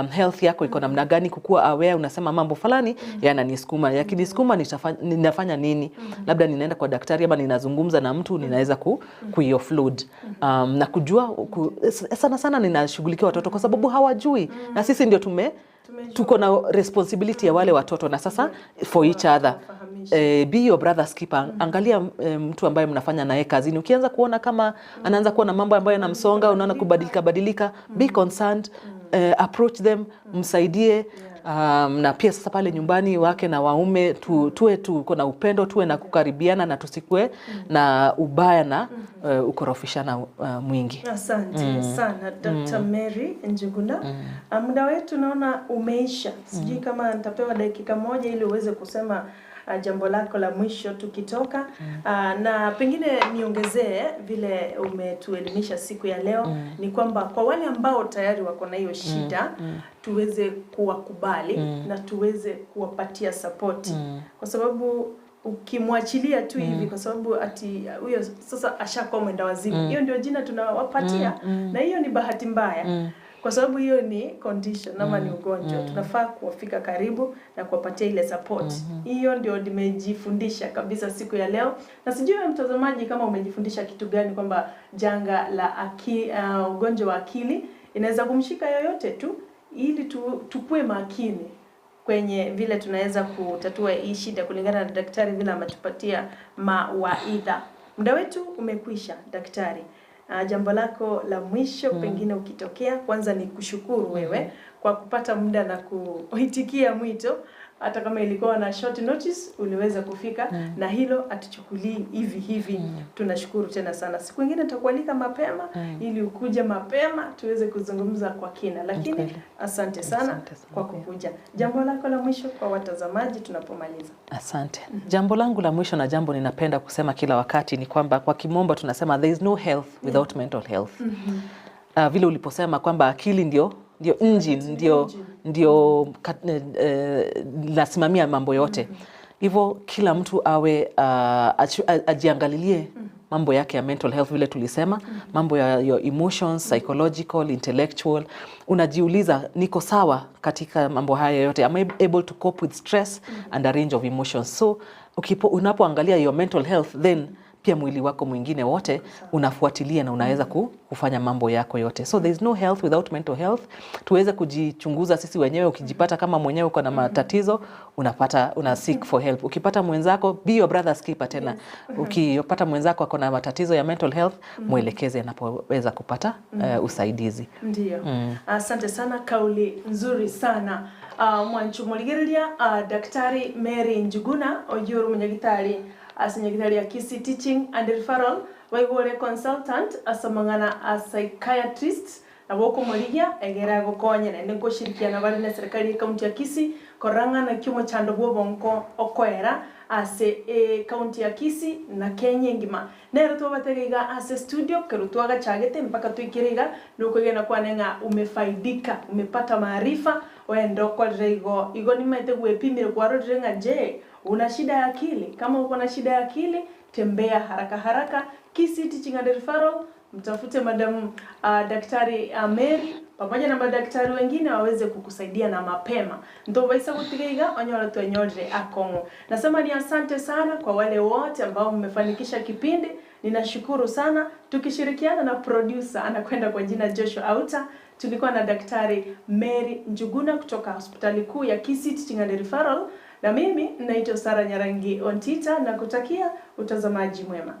health yako iko namna gani, kukuwa aware, unasema mambo fulani yananisukuma, yakinisukuma ninafanya nini? Labda ninaenda kwa daktari ama ninazungumza na mtu, ninaweza kui-offload. Na kujua sana sana ninashughulikia watoto kwa sababu hawajui, na sisi ndio tuko na responsibility ya wale watoto na sasa for each other. Be your brother's keeper. Angalia mtu ambaye mnafanya naye kazini, ukianza kuona kama anaanza kuwa na mambo ambayo yanamsonga, unaona kubadilika badilika, be concerned, approach them, msaidie. Na pia sasa pale nyumbani wake na waume tuwe tuko na upendo, tuwe na kukaribiana na tusikue na ubaya na ukorofishana mwingi. Asante sana Dr. Mary Njuguna. Muda wetu naona umeisha. Sijui kama nitapewa dakika moja ili uweze kusema jambo lako la mwisho tukitoka. Na pengine niongezee vile umetuelimisha siku ya leo ni kwamba kwa wale ambao tayari wako na hiyo shida tuweze kuwakubali na tuweze kuwapatia support, kwa sababu ukimwachilia tu hivi kwa sababu ati huyo sasa ashakuwa mwenda wazimu, hiyo ndio jina tunawapatia, na hiyo ni bahati mbaya kwa sababu hiyo ni condition ama ni ugonjwa. Tunafaa kuwafika karibu na kuwapatia ile support. Hiyo ndio nimejifundisha kabisa siku ya leo, na sijui mtazamaji kama umejifundisha kitu gani, kwamba janga la ugonjwa wa akili inaweza kumshika yoyote tu, ili tukue makini kwenye vile tunaweza kutatua hii shida kulingana na daktari vile ametupatia mawaidha. Muda wetu umekwisha daktari. Jambo lako la mwisho pengine ukitokea, kwanza ni kushukuru wewe kwa kupata muda na kuitikia mwito, hata kama ilikuwa na short notice uliweza kufika, na hilo atuchukulii hivi hivi. Tunashukuru tena sana. Siku nyingine nitakualika mapema ili ukuje mapema tuweze kuzungumza kwa kina, lakini asante sana kwa kukuja. Jambo lako la mwisho kwa watazamaji tunapomaliza. Asante. Jambo langu la mwisho na jambo ninapenda kusema kila wakati ni kwamba kwa kimombo tunasema there is no health without mental health. Vile uliposema kwamba akili ndio engine, ndio nasimamia mambo yote. Hivyo kila mtu awe ajiangalilie mambo yake ya mental health, vile tulisema, mambo ya your emotions, psychological, intellectual. Unajiuliza niko sawa katika mambo haya yote? Am I able to cope with stress and a range of emotions? So unapoangalia your mental health, then pia mwili wako mwingine wote unafuatilia na unaweza kufanya mambo yako yote. So there is no health without mental health. Tuweze kujichunguza sisi wenyewe. Ukijipata kama mwenyewe uko na matatizo, una seek for help. Ukipata mwenzako, be your brother's keeper tena. Ukipata mwenzako ako na matatizo ya mental health, mwelekeze anapoweza kupata usaidizi. Ndiyo. Asante sana, kauli nzuri sana. Mwanchumuligereria Daktari Mary Njuguna oyuru munyagitari asinyagitari ya Kisii Teaching and Referral waigore consultant asamangana a psychiatrist na boko morigia egera gokonya na niko shirikiana bari na serikali ya kaunti ya Kisii Koranga na kimo chando bwobonko okoera ase kaunti ya Kisii na Kenya engima. Nero twabatega iga ase studio kero twagachagete mpaka twikire iga nokogena kwane ng'a umefaidika, umepata maarifa wenda okorire igo igo nimaete gwepimire kwarorire ng'a je una shida ya akili. Kama uko na shida ya akili, tembea haraka haraka Kisii Teaching and Referral, mtafute Madam Daktari Mary pamoja na madaktari wengine waweze kukusaidia na mapema ndo baisa gutiga onyora twenyorire akong'o. Nasema ni asante sana kwa wale wote ambao mmefanikisha kipindi. Ninashukuru sana tukishirikiana na producer anakwenda kwa jina Joshua Auta. Tulikuwa na Daktari Mary Njuguna kutoka hospitali kuu ya Kisii Teaching and Referral, na mimi naitwa Sara Nyarangi Ontita na kutakia utazamaji mwema.